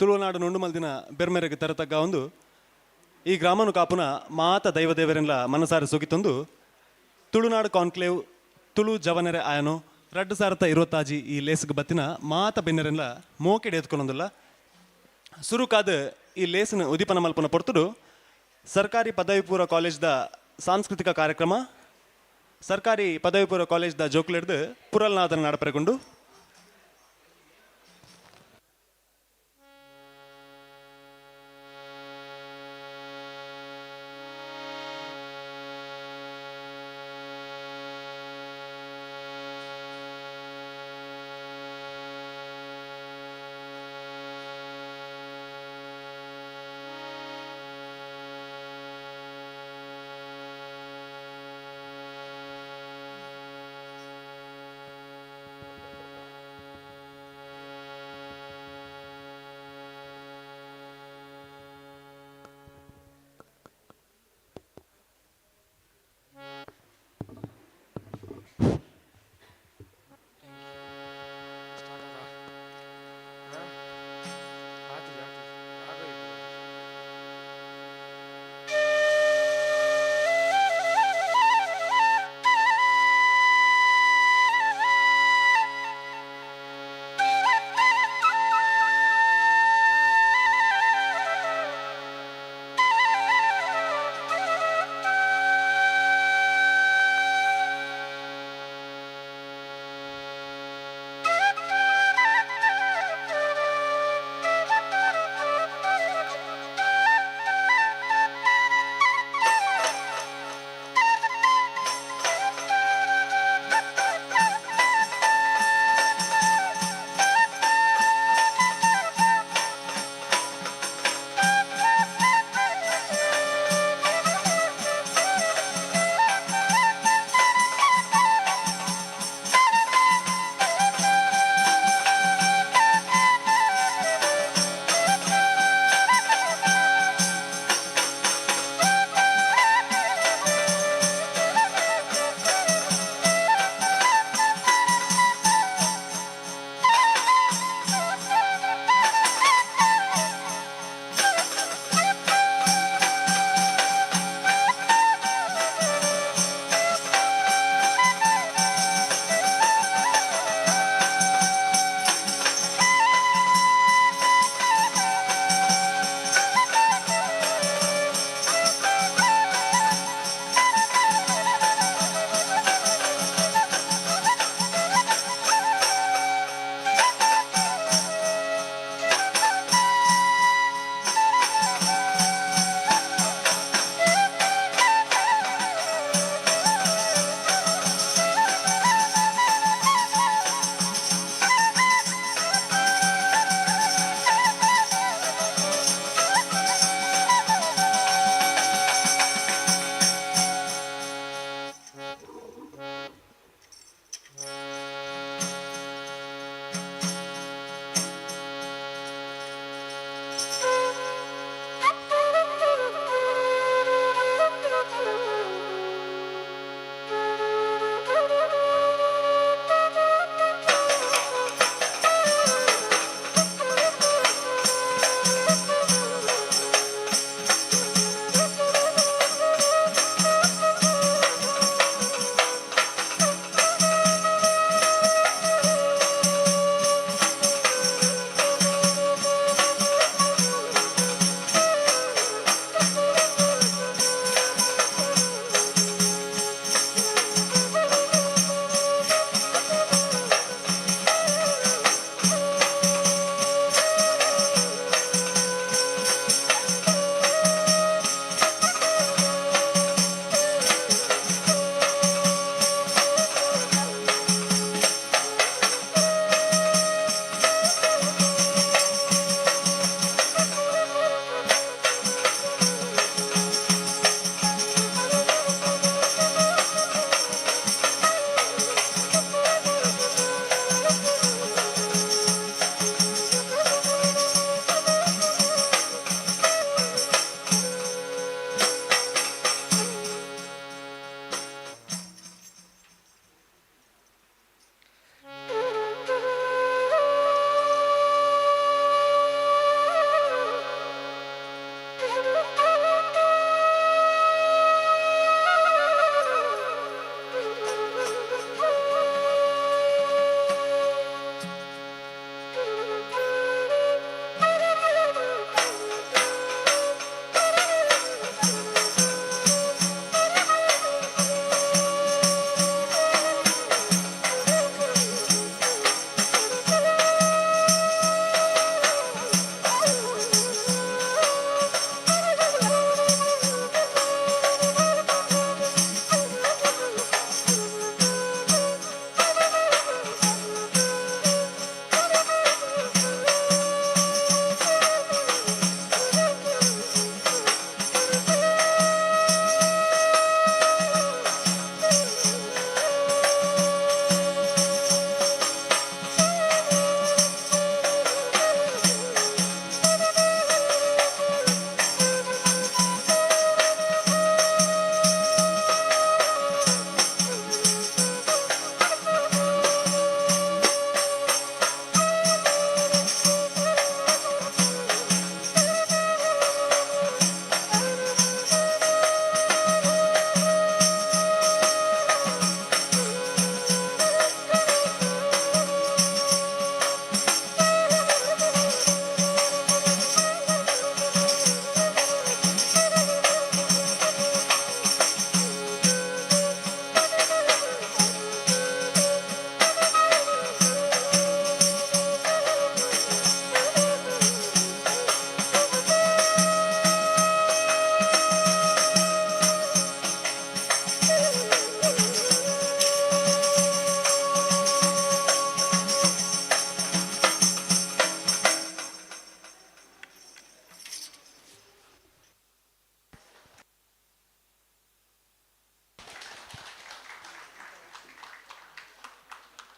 ತುಳುನಾಡು ನುಂಡು ಮಲ್ದಿನ ಬೆರ್ಮೆರೆಗ್ ತರತಗ್ಗಾವೊಂದು ಈ ಗ್ರಾಮನು ಕಾಪುನ ಮಾತ ದೈವ ದೇವರೆನ್ಲ ಮನಸಾರೆ ಸುಗಿತೊಂದು ತುಳುನಾಡು ಕಾನ್ಕ್ಲೇವ್ ತುಳು ಜವನೆರೆ ಆಯನೋ 2026 ಈ ಲೇಸ್ಗ್ ಬತ್ತಿನ ಮಾತ ಬಿನ್ನೆರೆನ್ಲ ಮೋಕೆಡ್ ಎತ್ಕೊನೊಂದುಲ್ಲ. ಸುರುಕಾದ್ ಈ ಲೇಸ್ನ್ ಉದಿಪನ ಮಲ್ಪುನ ಪೊರ್ತುಡು ಸರ್ಕಾರಿ ಪದವಿ ಪೂರ್ವ ಕಾಲೇಜ್ದ ಸಾಂಸ್ಕೃತಿಕ ಕಾರ್ಯಕ್ರಮ, ಸರ್ಕಾರಿ ಪದವಿ ಪೂರ್ವ ಕಾಲೇಜ್ದ ಜೋಕುಲೆಡ್ದ್ ಪುರಲ್ನಾದನ ನಡಪರೆಗುಂಡು.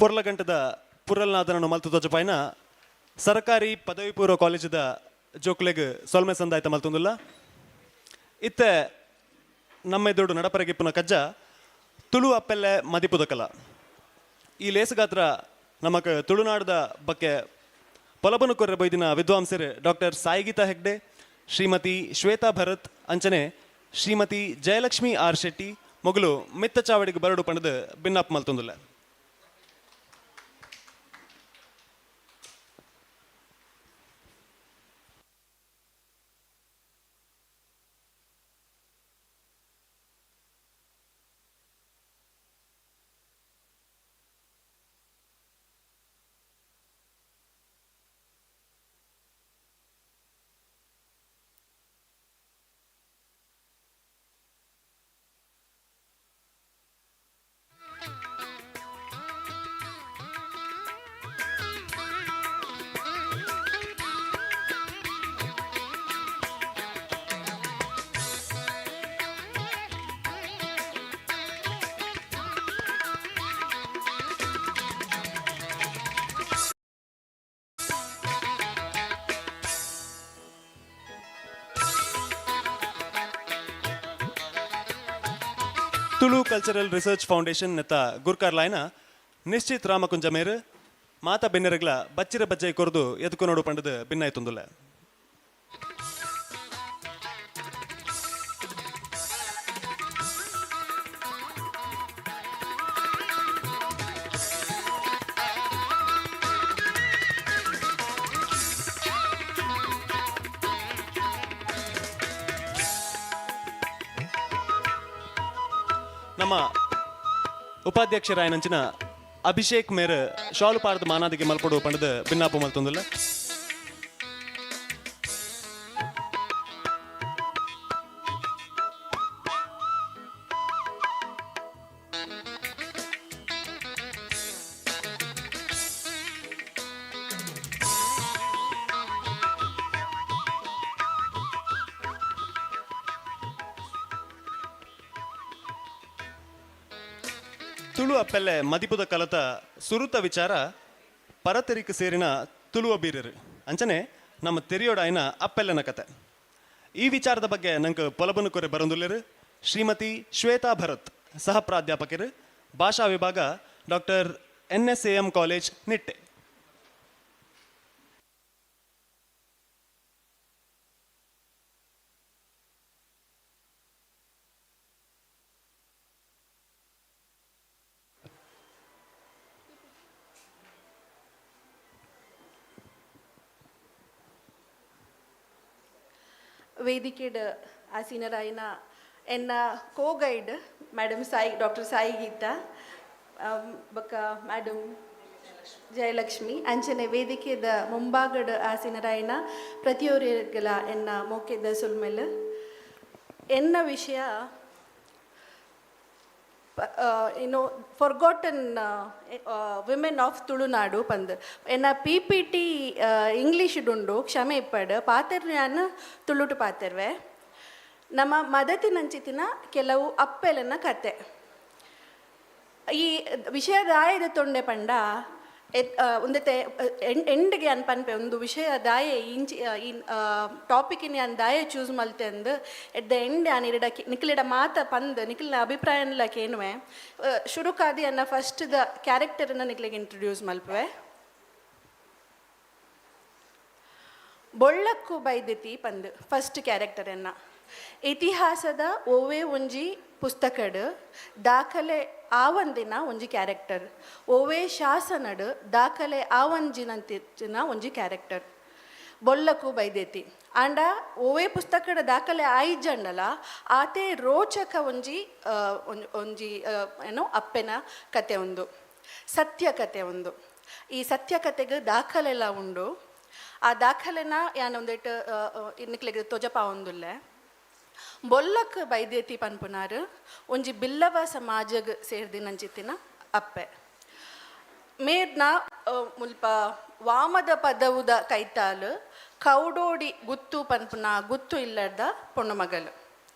ಪೊರ್ಲಗಂಟದ ಪುರಲ್ನಾದನನ್ನು ಮಲ್ತು ತೋಜಪಾಯಿನ ಸರಕಾರಿ ಪದವಿ ಪೂರ್ವ ಕಾಲೇಜಿದ ಜೋಕ್ಲೆಗ್ ಸೊಲ್ಮೆ ಸಂದಾಯ್ತ ಮಲ್ತೊಂದುಲ್ಲ. ಇತ್ತೆ ನಮ್ಮ ಎದುರು ನಡಪರಗಿಪ್ಪುನ ಕಜ್ಜ ತುಳು ಅಪ್ಪೆಲ್ಲೆ ಮದಿಪುದಕಲ. ಈ ಲೇಸುಗಾತ್ರ ನಮಕ್ ತುಳುನಾಡದ ಬಗ್ಗೆ ಪೊಲಬನು ಕೊರ್ರೆ ಬೈದಿನ ವಿದ್ವಾಂಸರು ಡಾಕ್ಟರ್ ಸಾಯಿಗೀತಾ ಹೆಗ್ಡೆ, ಶ್ರೀಮತಿ ಶ್ವೇತಾ ಭರತ್ ಅಂಚನೆ ಶ್ರೀಮತಿ ಜಯಲಕ್ಷ್ಮಿ ಆರ್ ಶೆಟ್ಟಿ ಮೊಗಲು ಮಿತ್ತ ಚಾವಡಿಗೆ ಬರಡು ಪಂಡದು ಬಿನ್ನಾಪ್ ಮಲ್ತೊಂದುಲ್ಲ. ತುಳು ಕಲ್ಚರಲ್ ರಿಸರ್ಚ್ ಫೌಂಡೇಶನ್ ನೆತ್ತ ಗುರ್ಕಾರ್ಲಾಯ್ನ ನಿಶ್ಚಿತ್ ರಾಮಕುಂಜ ಮೇರು ಮಾತ ಬೆನ್ನೆರಗ್ಲ ಬಚ್ಚಿರ ಬಜ್ಜೈ ಕೊರ್ದು ಎದ್ಕೊನೋಡು ಪಂಡದು ಭಿನ್ನಾಯ್ತೊಂದುಲ್ಲ. ನಮ್ಮ ಉಪಾಧ್ಯಕ್ಷರಾಯನಂಚಿನ ಅಭಿಷೇಕ್ ಮೇರ್ ಶಾಲು ಪಾರ್ದ ಮಾನಾದಿಗೆ ಮಲ್ಪಡು ಪಂಡದು ಬಿನ್ನಾಪು ಮಲ್ತೊಂದುಲ್ಲ. ತುಳು ಅಪ್ಪೆಲ್ಲೆ ಮದಿಪುದ ಕಲತ ಸುರುತ ವಿಚಾರ ಪರತೆರಿಕ್ ಸೇರಿನ ತುಳುವ ಬೀರರು ಅಂಚನೆ ನಮ್ಮ ತೆರಿಯೋಡಾಯನ ಅಪ್ಪೆಲ್ಲನ ಕತೆ. ಈ ವಿಚಾರದ ಬಗ್ಗೆ ನಂಗೆ ಪೊಲಬನು ಕೊರೆ ಬರಂದುಲ್ಲೆರು ಶ್ರೀಮತಿ ಶ್ವೇತಾ ಭರತ್, ಸಹ ಪ್ರಾಧ್ಯಾಪಕರು, ಭಾಷಾ ವಿಭಾಗ, Doctor NSAM College, Nitte. ವೇದಿಕೆಡ್ ಆಸೀನರಾಯಿನ ಎನ್ನ co guide madam Sai, doctor Sai Geetha ಬೊಕ್ಕ ಮೇಡಮ್ ಜಯಲಕ್ಷ್ಮಿ, ಅಂಚನೆ ವೇದಿಕೆದ ಮುಂಭಾಗಡ್ ಆಸೀನರಾಯಿನ ಪ್ರತಿಯೊರಿಗೆಲ ಎನ್ನ ಮೋಕೆದ ಸೊಲ್ಮೆಲ್. ಎನ್ನ ವಿಷಯ ಏನು ಫಾರ್ಗಾಟನ್ ವಿಮೆನ್ ಆಫ್ ತುಳುನಾಡು ಪಂದ್. ಎನ್ನ ಪಿಪಿಟಿ ಇಂಗ್ಲೀಷ್ ಉಂಡು, ಕ್ಷಮೆ ಇಪ್ಪಡ್, ಪಾತೆರ್ ಯಾನ್ ತುಳುಟು ಪಾತೆರ್ವೆ. ನಮ್ಮ ಮದತಿನಂಚಿತಿನ ಕೆಲವು ಅಪ್ಪೆಲನ ಕತೆ. ಈ ವಿಷಯ ದಾಯದ ತೊಂಡೆ ಪಂಡ ಉಂದತೆ ಎಂಡ್ಗೆ ಅನ್ ಪನ್ಪೆ ಒಂದು ವಿಷಯ ದಾಯೆ ಇಂಚಿ ಈ ಟಾಪಿಕ್ನ ಯಾನ್ ದಾಯೆ ಚೂಸ್ ಮಲ್ತೆ ಅಂದ್. ಎಟ್ the end ಯಾನ್ ಇರಡ ನಿಕ್ಲೆಡ ಮಾತ ಪಂದ್ ನಿಕ್ಲೆನ ಅಭಿಪ್ರಾಯನ್ಲ ಕೇನುವೆ. ಶುರುಕಾದಿ ಅನ್ನ ಫಸ್ಟ್ ದ ಕ್ಯಾರೆಕ್ಟರ್ನ ನಿಕ್ಲೆಗ್ ಇಂಟ್ರೊಡ್ಯೂಸ್ ಮಲ್ಪುವೆ. ಬೊಳ್ಳಕ್ಕು ಬೈದೆತಿ ಪಂದ್ ಫಸ್ಟ್ ಕ್ಯಾರೆಕ್ಟರ್ ಎನ್ನ. ಇತಿಹಾಸದ ಒವ್ವೇ ಒಂಜಿ ಪುಸ್ತಕಡ್ ದಾಖಲೆ ಆವಂದಿನ ಒಂಜಿ ಕ್ಯಾರೆಕ್ಟರ್, ಒವ್ವೇ ಶಾಸನಡ್ ದಾಖಲೆ ಆವಂಜಿನಂತಿನ ಒಂಜಿ ಕ್ಯಾರೆಕ್ಟರ್ ಬೊಲ್ಲಕ್ಕು ಬೈದೇತಿ. ಆಂಡ ಒವ್ವೇ ಪುಸ್ತಕದ ದಾಖಲೆ ಆಯಿಜಂಡಲ ಆತೆ ರೋಚಕ ಒಂಜಿ ಒಂಜಿ ಏನೋ ಅಪ್ಪೆನ ಕತೆ ಒಂದು, ಸತ್ಯ ಕತೆ ಒಂದು. ಈ ಸತ್ಯ ಕತೆಗೆ ದಾಖಲೆಲ್ಲ ಉಂಡು. ಆ ದಾಖಲೆನ ಯಾನ್ ಒಂದೆಟ್ ನಿಕ್ಲೆಗ್ ತೊಜಪಾವೊಂದುಲ್ಲೆ. ಬೊಲ್ಲಕ್ ಬೈದ್ಯತಿ ಪನ್ಪುನಾರ್ ಒಂಜಿ ಬಿಲ್ಲವ ಸಮಾಜಗ್ ಸೇರ್ದಿನಂಚಿತ್ತಿನ ಅಪ್ಪೆ. ಮೇರ್ನ ಮುಲ್ಪ ವಾಮದ ಪದವುದ ಕೈತಾಲ್ ಕೌಡೋಡಿ ಗುತ್ತು ಪನ್ಪುನ ಗುತ್ತು ಇಲ್ಲದ ಪೊಣ್ಣು ಮಗಲು.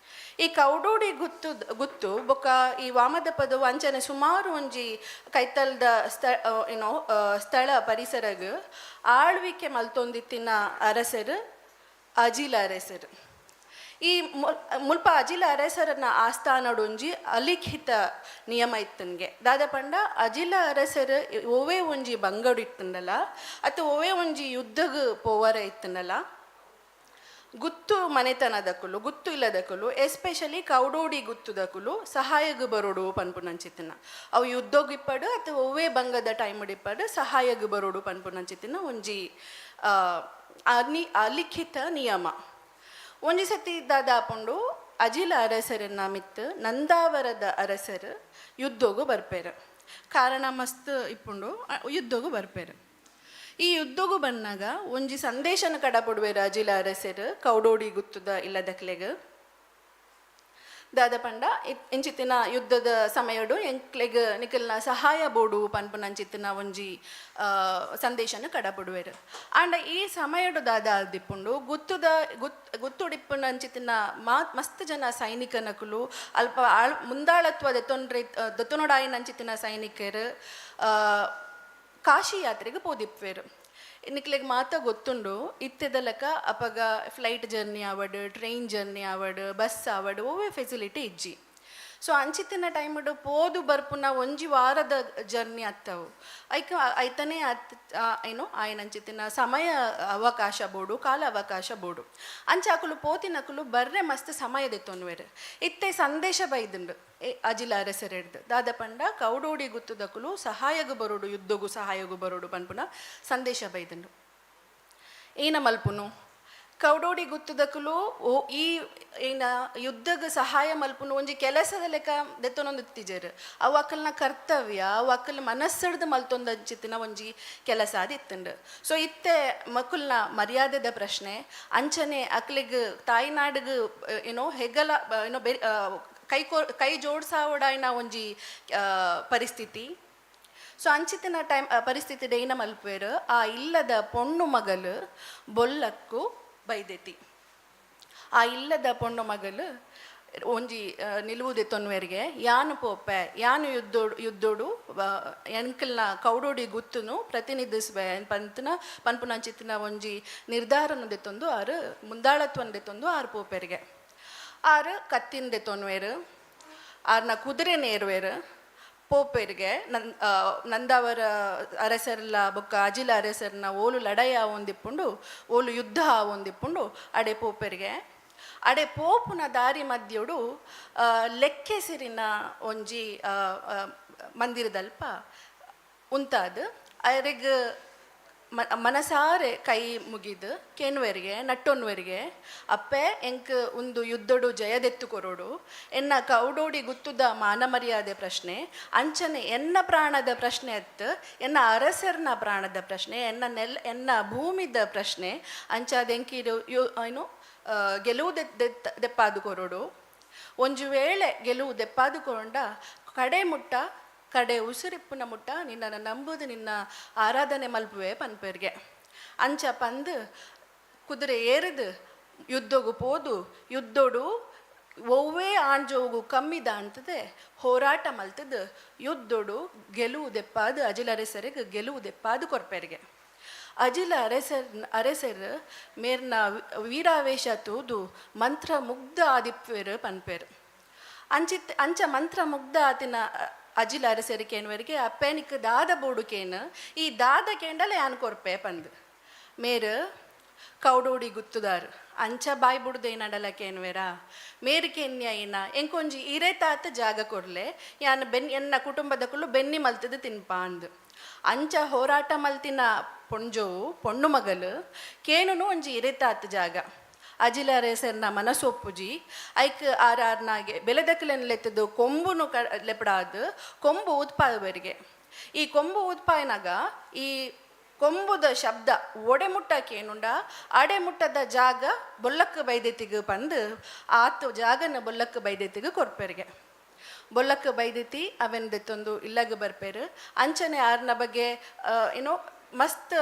ಈ ಕೌಡೋಡಿ ಗುತ್ತು ಗುತ್ತು ಬೊಕ್ಕ ಈ ವಾಮದ ಪದವು ಅಂಚನೆ ಸುಮಾರು ಒಂಜಿ ಕೈತಲ್ದ ಸ್ಥ ಏನೋ ಸ್ಥಳ ಪರಿಸರಗ್ ಆಳ್ವಿಕೆ ಮಲ್ತೊಂದಿತ್ತಿನ ಅರಸರು ಅಜಿಲ ಅರಸರು. ಈ ಮುಲ್ಪ ಅಜಿಲ ಅರಸರನ ಆಸ್ಥಾನಡೊಂಜಿ ಅಲಿಖಿತ ನಿಯಮ ಇತ್ತನ್ಗೆ. ದಾದ ಪಂಡ, ಅಜಿಲ ಅರಸರು ಒವ್ವೇ ಒಂಜಿ ಬಂಗಡು ಇತ್ತಂಡಲ ಅಥವಾ ಒವ್ವೇ ಒಂಜಿ ಯುದ್ಧಗ್ ಪೋವರ ಇತ್ತಂಡಲ, ಗುತ್ತು ಮನೆತನದಕುಲು, ಗುತ್ತು ಇಲ್ಲದಕುಲು, ಎಸ್ಪೆಷಲಿ ಕೌಡೋಡಿ ಗುತ್ತುದಕುಲು ಸಹಾಯಗ್ ಬರೋಡು ಪನ್ಪುನಂಚಿತ್ತಿನ, ಅವು ಯುದ್ಧೋಗಿಪ್ಪಡು ಅಥವಾ ಒವ್ವೇ ಬಂಗದ ಟೈಮ್ ಇಪ್ಪಡು ಸಹಾಯಗ್ ಬರೋಡು ಪನ್ಪುನಂಚಿತ್ತಿನ ಒಂಜಿ ಅಲಿಖಿತ ನಿಯಮ. ಒಂಜಿ ಸತಿ ದಾದಾಪುಂಡು, ಅಜಿಲ ಅರಸರನ್ನ ಮಿತ್ತು ನಂದಾವರದ ಅರಸರು ಯುದ್ಧೋಗು ಬರ್ಪೇರು. ಕಾರಣ ಮಸ್ತ್ ಇಪ್ಪುಂಡು, ಯುದ್ಧೋಗು ಬರ್ಪೇರು. ಈ ಯುದ್ಧೋಗು ಬನ್ನಾಗ ಒಂಜಿ ಸಂದೇಶನ ಕಡಪುಡುವೆರು ಅಜಿಲ ಅರಸರು ಕೌಡೋಡಿ ಗುತ್ತುದ ಇಲ್ಲದಕ್ಲೆಗ್. ದಾದ ಪಂಡ, ಇಂಚಿತ್ತಿನ ಯುದ್ಧದ ಸಮಯಡು ಎಂಕ್ಲೆಗ್ ನಿಕಲ್ನ ಸಹಾಯ ಬೋಡು ಪನ್ಪುನಂಚಿತ್ತಿನ ಒಂಜಿ ಸಂದೇಶನ ಕಡಪುಡುವೆರು. ಆಂಡ ಈ ಸಮಯಡು ದಾದ ದಿಪ್ಪುಂಡು, ಗುತ್ತುದ ಗುತ್ತುಡಿಪ್ಪುನಂಚಿತ್ತಿನ ಮಸ್ತ್ ಜನ ಸೈನಿಕನಕುಲು, ಅಲ್ಪ ಆಳ್ ಮುಂದಾಳತ್ವ ದೆತ್ತೊನ್ರೆ ದೆತ್ತೊನೊಡಾಯಿನಂಚಿತ್ತಿನ ಸೈನಿಕರು ಕಾಶಿ ಯಾತ್ರೆಗೆ ಪೋದಿಪ್ಪೇರು. ನಿಕ್ಲೆಗ್ ಮಾತ ಗೊತ್ತುಂಡು, ಇತ್ತೆದ ಲೆಕ್ಕ ಅಪಗ ಫ್ಲೈಟ್ ಜರ್ನಿ ಆವಡ್, ಟ್ರೈನ್ ಜರ್ನಿ ಆವಡ್, ಬಸ್ ಆವಡ್, ಒವ್ವೆ ಫೆಸಿಲಿಟಿ ಇಜ್ಜಿ. ಸೊ ಅಂಚಿತ್ತಿನ ಟೈಮ್ಡ್ ಪೋದು ಬರ್ಪುನ ಒಂಜಿ ವಾರದ ಜರ್ನಿ ಅತ್ತವು. ಐಕ್ ಐತನೇ ಅತ್ ಏನು ಆಯ್ನಂಚಿತ್ತಿನ ಸಮಯ ಅವಕಾಶ ಬೋಡು, ಕಾಲ ಅವಕಾಶ ಬೋಡು. ಅಂಚ ಅಕುಲು ಪೋತಿನಕುಲು ಬರ್ರೆ ಮಸ್ತ್ ಸಮಯ ದೆತ್ತೊನ್ವೆರ್. ಇತ್ತೆ ಸಂದೇಶ ಬೈದುಂಡು ಅಜಿಲ ಅರಸರೆಡ್ದ್. ದಾದ ಪಂಡ, ಕೌಡೋಡಿ ಗುತ್ತುದಕುಲು ಸಹಾಯಗು ಬರೋಡು, ಯುದ್ಧಗು ಸಹಾಯಗು ಬರೋಡು ಪನ್ಪುನ ಸಂದೇಶ ಬೈದುಂಡು. ಏನ ಮಲ್ಪುನು ಕೌಡೋಡಿ ಗುತ್ತುದಕುಲು? ಓ ಈ ಏನ ಯುದ್ಧಗ್ ಸಹಾಯ ಮಲ್ಪುನು ಒಂಜಿ ಕೆಲಸದ ಲೆಕ್ಕ ದೆತ್ತೊನೊಂದು ಇತ್ತಿಜೆರ್. ಅವು ಅಕಲ್ನ ಕರ್ತವ್ಯ, ಅವು ಅಕಲ್ ಮನಸ್ಸಿಡ್ದು ಮಲ್ತೊಂದಂಚಿತ್ತಿನ ಒಂಜಿ ಕೆಲಸ ಅದಿತ್ತುಂಡು. ಸೊ ಇತ್ತೆ ಮಕ್ಕುಲ್ನ ಮರ್ಯಾದೆದ ಪ್ರಶ್ನೆ, ಅಂಚನೆ ಅಕ್ಲೆಗ್ ತಾಯ್ನಾಡಿಗ್ ಏನೋ ಹೆಗ್ಗಲ ಏನೋ ಬೆ ಕೈ ಕೋ ಕೈ ಜೋಡ್ಸಾವಡಾಯಿನ ಒಂಜಿ ಪರಿಸ್ಥಿತಿ. ಸೊ ಅಂಚಿತ್ತಿನ ಟೈಮ್ ಪರಿಸ್ಥಿತಿ ಏನ ಮಲ್ಪುವೆರ್? ಆ ಇಲ್ಲದ ಪೊಣ್ಣು ಮಗಲು ಬೊಲ್ಲಕ್ಕು ಬೈದೆತಿ. ಆ ಇಲ್ಲದ ಪೊಣ್ಣು ಮಗಲು ಒಂಜಿ ನಿಲುವು ತೊನ್ವೆರಿಗೆ, ಯಾನು ಪೋಪೆ, ಯಾನು ಯುದ್ಧೋಡು ಯುದ್ಧೋಡು ಎಂಕಲ್ನ ಕೌಡೋಡಿ ಗುತ್ತುನು ಪ್ರತಿನಿಧಿಸುವೆ ಪಂತನ ಪನ್ಪುನಂಚಿತ್ತಿನ ಒಂಜಿ ನಿರ್ಧಾರನ ದೆತ್ತೊಂದು, ಆರು ಮುಂದಾಳತ್ವನ ದೆತ್ತೊಂದು ಆರು ಪೋಪೆರಿಗೆ. ಆರು ಕತ್ತಿನ ದೆತ್ತೊನ್ವೇರು, ಆರ್ನ ಕುದುರೆ ನೇರುವೆರು, ಪೋಪೆರ್ಗೆ. ನಂದಾವರ ಅರಸರ್ಲ ಬೊಕ್ಕ ಅಜಿಲ ಅರಸರ್ನ ಓಲು ಲಡಾಯಿ ಆವೊಂದಿಪ್ಪುಂಡು, ಓಲು ಯುದ್ಧ ಆವೊಂದಿಪ್ಪುಂಡು, ಅಡೆ ಪೋಪೆರ್ಗೆ. ಅಡೆ ಪೋಪುನ ದಾರಿ ಮಧ್ಯೋಡು ಲೆಕ್ಕೆಸಿರಿನ ಒಂಜಿ ಆ, ಆ, ಮಂದಿರದಲ್ಪ ಉಂತಾದ್ ಅರೆಗ್ ಮನಸಾರೆ ಕೈ ಮುಗಿದು ಕೇನುವೆರಿಗೆ, ನಟ್ಟೊನ್ವೆರಿಗೆ, ಅಪ್ಪೆ, ಎಂಕ್ ಒಂದು ಯುದ್ಧಡು ಜಯದೆತ್ತು ಕೊರೋಡು, ಎನ್ನ ಕೌಡೋಡಿ ಗುತ್ತುದ ಮಾನ ಮರ್ಯಾದೆ ಪ್ರಶ್ನೆ, ಅಂಚನೆ ಎನ್ನ ಪ್ರಾಣದ ಪ್ರಶ್ನೆ ಅತ್ತು, ಎನ್ನ ಅರಸರ್ನ ಪ್ರಾಣದ ಪ್ರಶ್ನೆ, ಎನ್ನ ನೆಲ್ ಎನ್ನ ಭೂಮಿದ ಪ್ರಶ್ನೆ, ಅಂಚಾದ ಎಂಕಿರು you ಏನು ಗೆಲುವು ದೆಪ್ಪಾದು ಕೊರೋಡು. ಒಂಜಿ ವೇಳೆ ಗೆಲುವು ದೆಪ್ಪಾದು ಕೊಂಡ ಕಡೆ ಮುಟ್ಟ, ಕಡೆ ಉಸಿರಿಪ್ಪುನ ಮುಟ್ಟ ನಿನ್ನನ್ನು ನಂಬುದು ನಿನ್ನ ಆರಾಧನೆ ಮಲ್ಪುವೆ ಪನ್ಪೆರ್ಗೆ. ಅಂಚ ಪಂದು ಕುದುರೆ ಏರಿದು ಯುದ್ಧಗು ಪೋದು, ಯುದ್ಧೋಡು ಒವ್ವೇ ಆಂಜೋಗು ಕಮ್ಮಿದ ಅಂತದೆ ಹೋರಾಟ ಮಲ್ತದು ಯುದ್ಧೋಡು ಗೆಲುವು ದೆಪ್ಪಾದು ಅಜಿಲ ಅರಸರಿಗೆ ಗೆಲುವು ದೆಪ್ಪಾದು ಕೊರ್ಪೆರಿಗೆ. ಅಜಿಲ ಅರಸರ್ ಅರಸರ್ ಮೇರ್ನ ವೀರಾವೇಶ ತೂದು ಮಂತ್ರ ಮುಗ್ಧ ಆದಿಪ್ಪೇರು ಪನ್ಪೇರು. ಅಂಚಿತ್ ಅಂಚ ಮಂತ್ರ ಮುಗ್ಧ ಆತಿನ ಅಜಿಲ ಅರಸರು ಕೇನುವರಿಗೆ, ಅಪ್ಪೇನಿಕ್ ದಾದ ಬೋಡು ಕೇನು, ಈ ದಾದ ಕೇಂಡಲ ಯಾನ್ ಕೊರ್ಪೆ ಪಂದ್. ಮೇರು ಕೌಡೋಡಿ ಗುತ್ತುದಾರು, ಅಂಚ ಬಾಯ್ ಬುಡ್ದು ಏನಡಲ ಕೇನ್ವೇರಾ? ಮೇರು ಕೇನ್ಯ ಏನ, ಎಂಕೊಂಜಿ ಇರೇತಾತ ಜಾಗ ಕೊರ್ಲೆ, ಯಾನ್ ಬೆನ್ ಎನ್ನ ಕುಟುಂಬದಕುಲು ಬೆನ್ನಿ ಮಲ್ತದು ತಿನ್ಪ ಅಂದ್. ಅಂಚ ಹೋರಾಟ ಮಲ್ತಿನ ಪೊಂಜೋವು, ಪೊಣ್ಣು ಮಗಲು ಕೇನುನು ಒಂಜಿ ಇರೇತಾತ್ ಜಾಗ. ಅಜಿಲ ಅರಸರ್ನ ಮನಸೊಪ್ಪುಜಿ. ಐಕ್ ಆರ್ ಆರ್ನಾಗೆ ಬೆಲೆದಕ್ಕಲೆನ್ ಲೆತ್ತದು ಕೊಂಬುನು ಕ ಲೆಪಡಾದ್ ಕೊಂಬು ಉತ್ಪಾದವರಿಗೆ. ಈ ಕೊಂಬು ಉತ್ಪಾಯನಾಗ ಈ ಕೊಂಬುದ ಶಬ್ದ ಒಡೆ ಮುಟ್ಟಕ್ಕೆ ಏನುಂಡ, ಅಡೆ ಮುಟ್ಟದ ಜಾಗ ಬೊಲ್ಲಕ್ಕ ಬೈದೆತಿಗ್ ಪಂದು ಆತ್ ಜಾಗನ ಬೊಲ್ಲಕ್ಕ ಬೈದೆತಿಗ್ ಕೊರ್ಪೆರಿಗೆ. ಬೊಲ್ಲಕ್ಕ ಬೈದೆತಿ ಅವೆನ್ ದೆತ್ತೊಂದು ಇಲ್ಲಗ್ ಬರ್ಪೇರು. ಅಂಚನೆ ಆರ್ನ ಬಗ್ಗೆ ಏನೋ ಮಸ್ತ್